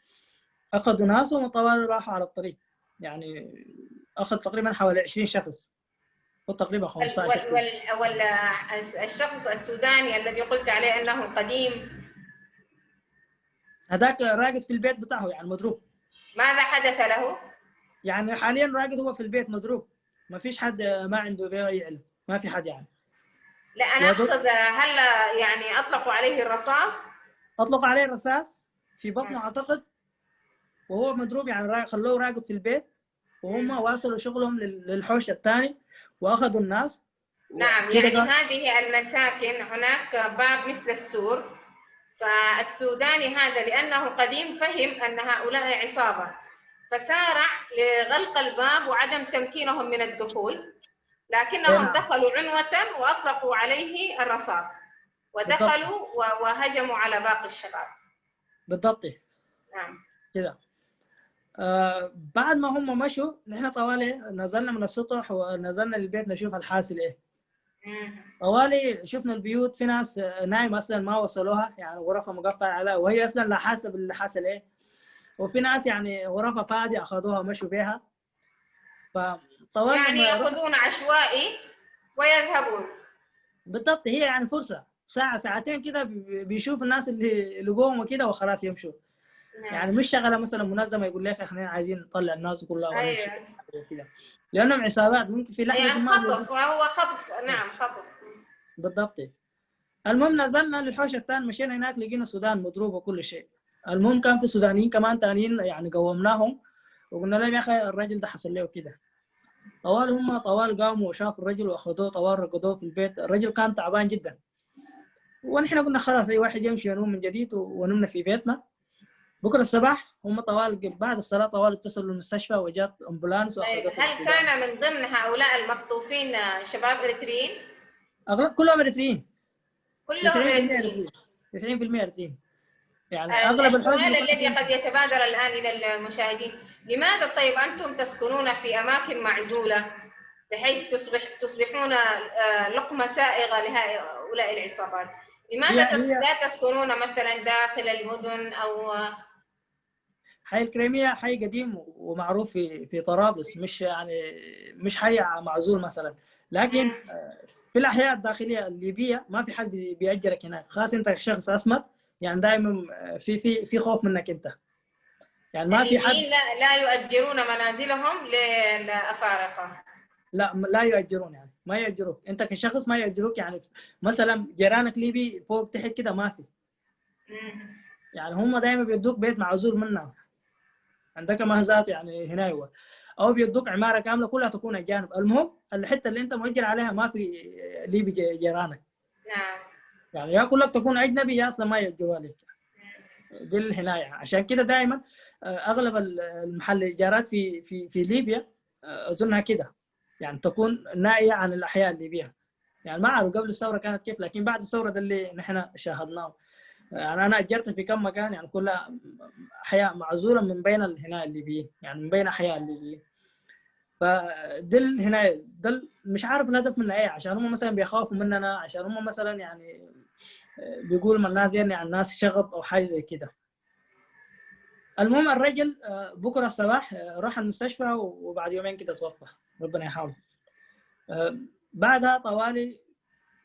اخذوا ناسهم وطوالي راحوا على الطريق، يعني اخذ تقريبا حوالي 20 شخص وتقريبا 15. والشخص السوداني الذي قلت عليه انه القديم هذاك راقد في البيت بتاعه يعني مضروب. ماذا حدث له؟ يعني حاليا راقد هو في البيت مضروب، ما فيش حد ما عنده به اي علم، ما في حد يعني. لا انا اقصد هل يعني اطلقوا عليه الرصاص؟ اطلقوا عليه الرصاص في بطنه اعتقد، وهو مضروب يعني خلوه راقد في البيت، وهم واصلوا شغلهم للحوش الثاني واخذوا الناس. نعم، يعني هذه المساكن هناك باب مثل السور، فالسوداني هذا لأنه قديم فهم أن هؤلاء عصابة، فسارع لغلق الباب وعدم تمكينهم من الدخول، لكنهم دخلوا عنوة وأطلقوا عليه الرصاص ودخلوا وهجموا على باقي الشباب. بالضبط. نعم كده. بعد ما هم مشوا نحن طوالي نزلنا من السطح ونزلنا للبيت نشوف الحاصل ايه. طوالي شفنا البيوت في ناس نايمة اصلا ما وصلوها، يعني غرفها مقفلة عليها وهي اصلا لا حاسه باللي حاصل ايه، وفي ناس يعني غرفها فاضية اخذوها مشوا بيها. فطوالي يعني ياخذون عشوائي ويذهبون. بالضبط، هي يعني فرصة ساعة ساعتين كده بيشوف الناس اللي لقوهم وكده وخلاص يمشوا. نعم. يعني مش شغله مثلا منظمة يقول لك احنا عايزين نطلع الناس كلها ولا شيء كده، لانهم عصابات ممكن في لحظة يعني خطف، وهو خطف. نعم خطف بالضبط. المهم نزلنا للحوش الثاني، مشينا هناك لقينا السودان مضروب وكل شيء. المهم كان في سودانيين كمان ثانيين يعني قومناهم وقلنا لهم يا اخي الراجل ده حصل له كده. طوال هم طوال قاموا وشافوا الرجل واخذوه طوال رقدوه في البيت. الرجل كان تعبان جدا، ونحن قلنا خلاص اي واحد يمشي ينوم من جديد، ونمنا في بيتنا. بكره الصباح هم طوال بعد الصلاة طوال اتصلوا للمستشفى وجات ambulance واخذتهم. هل كان من ضمن هؤلاء المخطوفين شباب اريتريين؟ اغلب كلهم اريتريين. كلهم اريتريين. 90% اريتريين. يعني اغلب السؤال الذي قد يتبادر الان الى المشاهدين، لماذا طيب انتم تسكنون في اماكن معزولة بحيث تصبحون لقمة سائغة لهؤلاء العصابات؟ لماذا لا تسكنون مثلا داخل المدن او حي الكريميه؟ حي قديم ومعروف في طرابلس، مش يعني مش حي معزول مثلا، لكن في الاحياء الداخلية الليبية ما في حد بيأجرك هناك، خاصة انت شخص اسمر، يعني دائما في في في خوف منك انت. يعني ما في حد لا يؤجرون منازلهم للافارقه. لا يؤجرون، يعني ما يأجروك انت كشخص، ما يأجروك. يعني مثلا جيرانك ليبي فوق تحت كده ما في. يعني هم دائما بيدوك بيت معزول منها، عندك مهزات يعني هنا هو، او بيدوك عمارة كاملة كلها تكون اجانب. المهم الحتة اللي انت مؤجر عليها ما في ليبي جيرانك. نعم. يعني يا كلك تكون اجنبي يا اصلا ما يأجروا لك. دي الهنايه. عشان كده دائما اغلب المحل الايجارات في في في ليبيا اظنها كده، يعني تكون نائية عن الاحياء الليبية. يعني ما اعرف قبل الثورة كانت كيف، لكن بعد الثورة ده اللي نحن شاهدناه. يعني انا اجرت في كم مكان يعني كلها احياء معزولة من بين هنا الليبيين، يعني من بين احياء الليبيين. فدل هنا دل مش عارف الهدف من ايه، عشان هم مثلا بيخافوا مننا، عشان هم مثلا يعني بيقولوا من الناس يعني الناس شغب او حاجة زي كده. المهم الرجل بكره الصباح راح المستشفى وبعد يومين كده توفى، ربنا يحاول. بعدها طوالي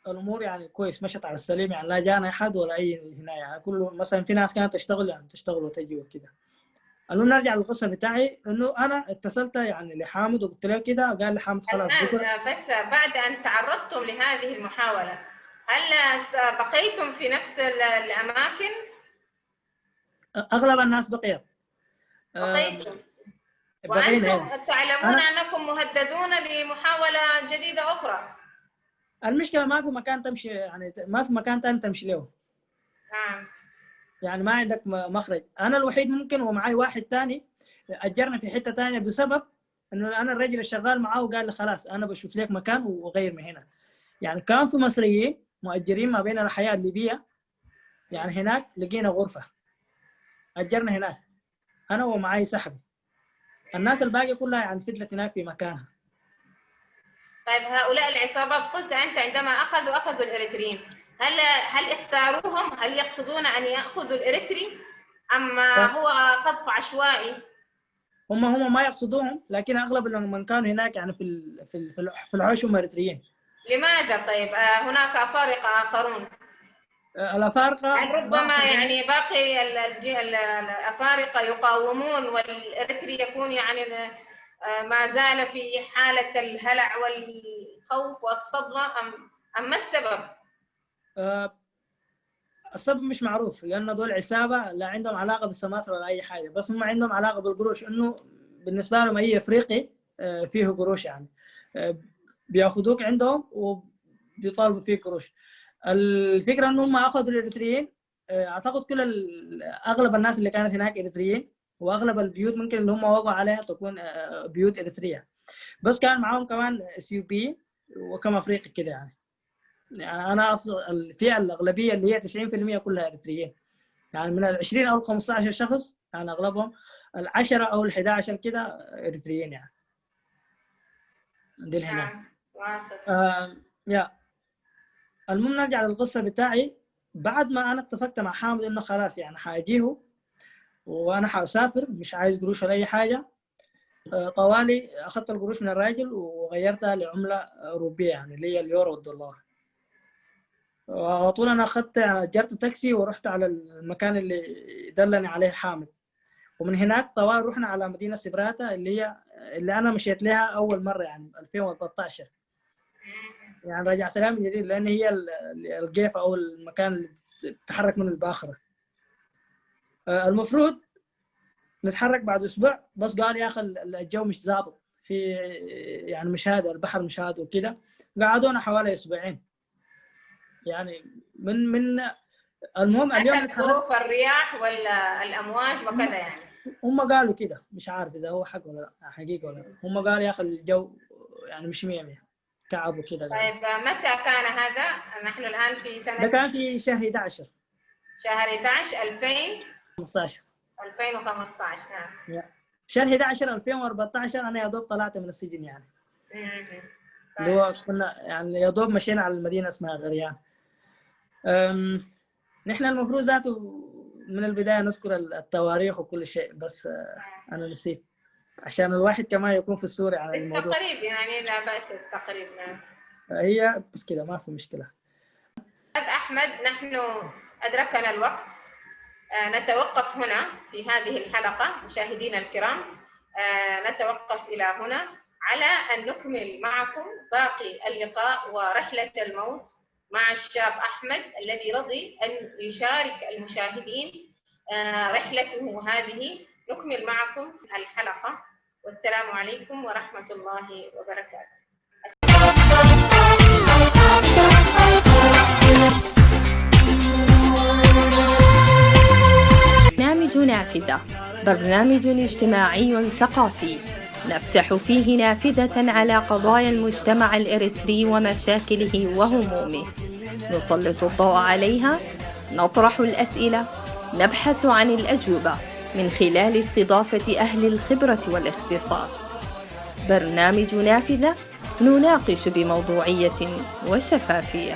الامور يعني كويس مشت على السليم، يعني لا جانا احد ولا اي هنا، يعني كله مثلا في ناس كانت تشتغل يعني تشتغل وتجي وكده. المهم نرجع للقصة بتاعي، انه انا اتصلت يعني لحامد وقلت له كده، قال لي حامد خلاص بكره. بس بعد ان تعرضتم لهذه المحاولة هل بقيتم في نفس الاماكن؟ اغلب الناس بقيت. بقيتم وانتم تعلمون انكم مهددون لمحاولة جديدة اخرى. المشكلة ما في مكان تمشي، يعني ما في مكان ثاني تمشي له. نعم. يعني ما عندك مخرج. انا الوحيد ممكن ومعي واحد ثاني اجرنا في حتة ثانية، بسبب انه انا الرجل الشغال معاه وقال لي خلاص انا بشوف لك مكان وغير من هنا. يعني كان في مصريين مؤجرين ما بين الحياة الليبية، يعني هناك لقينا غرفة اجرنا هناك انا ومعي صاحبي. الناس الباقية كلها يعني فضلت هناك في مكانها. طيب هؤلاء العصابات قلت انت عندما اخذوا الاريتريين، هل اختاروهم؟ هل يقصدون ان ياخذوا الاريتري ام هو خطف عشوائي؟ هم ما يقصدوهم، لكن اغلب من كانوا هناك يعني في الحوش هم اريتريين. لماذا طيب؟ هناك افارقه اخرون. الافارقة هل ربما يعني باقي الافارقة يقاومون والاريتري يكون يعني ما زال في حالة الهلع والخوف والصدمة أم ما السبب؟ السبب مش معروف، لأنه دول عصابة لا عندهم علاقة بالسماسرة ولا أي حاجة، بس هم عندهم علاقة بالقروش، إنه بالنسبة لهم أي أفريقي فيه قروش يعني، بياخذوك عندهم وبيطالبوا فيك قروش. الفكرة إنه هم أخذوا الإريتريين، أعتقد كل أغلب الناس اللي كانت هناك إريتريين، وأغلب البيوت ممكن اللي هم وقعوا عليها تكون بيوت إريترية، بس كان معاهم كمان اثيوبيين وكم افريقي كده يعني. يعني انا الفئة الاغلبية اللي هي 90% كلها اريتريين، يعني من ال 20 او ال 15 شخص يعني اغلبهم ال10 او ال 11 كده اريتريين يعني. دي هناك. يا المهم نرجع للقصة بتاعي. بعد ما انا اتفقت مع حامد انه خلاص يعني حاجيه وانا حاسافر مش عايز قروش ولا اي حاجة، طوالي اخذت القروش من الراجل وغيرتها لعمله اوروبية يعني اللي هي اليورو والدولار. وعلى طول انا اخذت يعني اجرت تاكسي ورحت على المكان اللي دلني عليه حامد، ومن هناك طوال رحنا على مدينة سبراتا اللي هي اللي انا مشيت لها اول مرة يعني 2013، يعني رجعت لها من جديد لان هي القيفه او المكان اللي بتتحرك من الباخرة. المفروض نتحرك بعد اسبوع، بس قال يا اخي الجو مش ظابط، في يعني مش هذا البحر مش هذا وكده، قعدونا حوالي اسبوعين يعني من المهم اليوم ظروف الرياح ولا الامواج وكذا يعني هم قالوا كده، مش عارف اذا هو حق ولا لا حقيقة ولا لا. هم قالوا يا اخي الجو يعني مش 100 كعب وكده. طيب متى كان هذا؟ نحن الان في سنة، ده كان في شهر 11، شهر 11 2015. 2015 نعم. شهر 11 2014 انا يا دوب طلعت من السجن يعني. اللي هو كنا يعني يا دوب مشينا على المدينة اسمها غريان. نحن المفروض ذاته من البداية نذكر التواريخ وكل شيء، بس انا نسيت عشان الواحد كمان يكون في الصورة على الموضوع. بالتقريب يعني لا باس بالتقريب. نعم هي بس كده ما في مشكلة. احمد نحن ادركنا الوقت، نتوقف هنا في هذه الحلقة مشاهدينا الكرام، نتوقف إلى هنا على أن نكمل معكم باقي اللقاء ورحلة الموت مع الشاب أحمد الذي رضي أن يشارك المشاهدين رحلته هذه. نكمل معكم الحلقة، والسلام عليكم ورحمة الله وبركاته. برنامج نافذة، برنامج اجتماعي ثقافي نفتح فيه نافذة على قضايا المجتمع الإريتري ومشاكله وهمومه، نسلط الضوء عليها، نطرح الأسئلة، نبحث عن الأجوبة من خلال استضافة أهل الخبرة والاختصاص. برنامج نافذة نناقش بموضوعية وشفافية.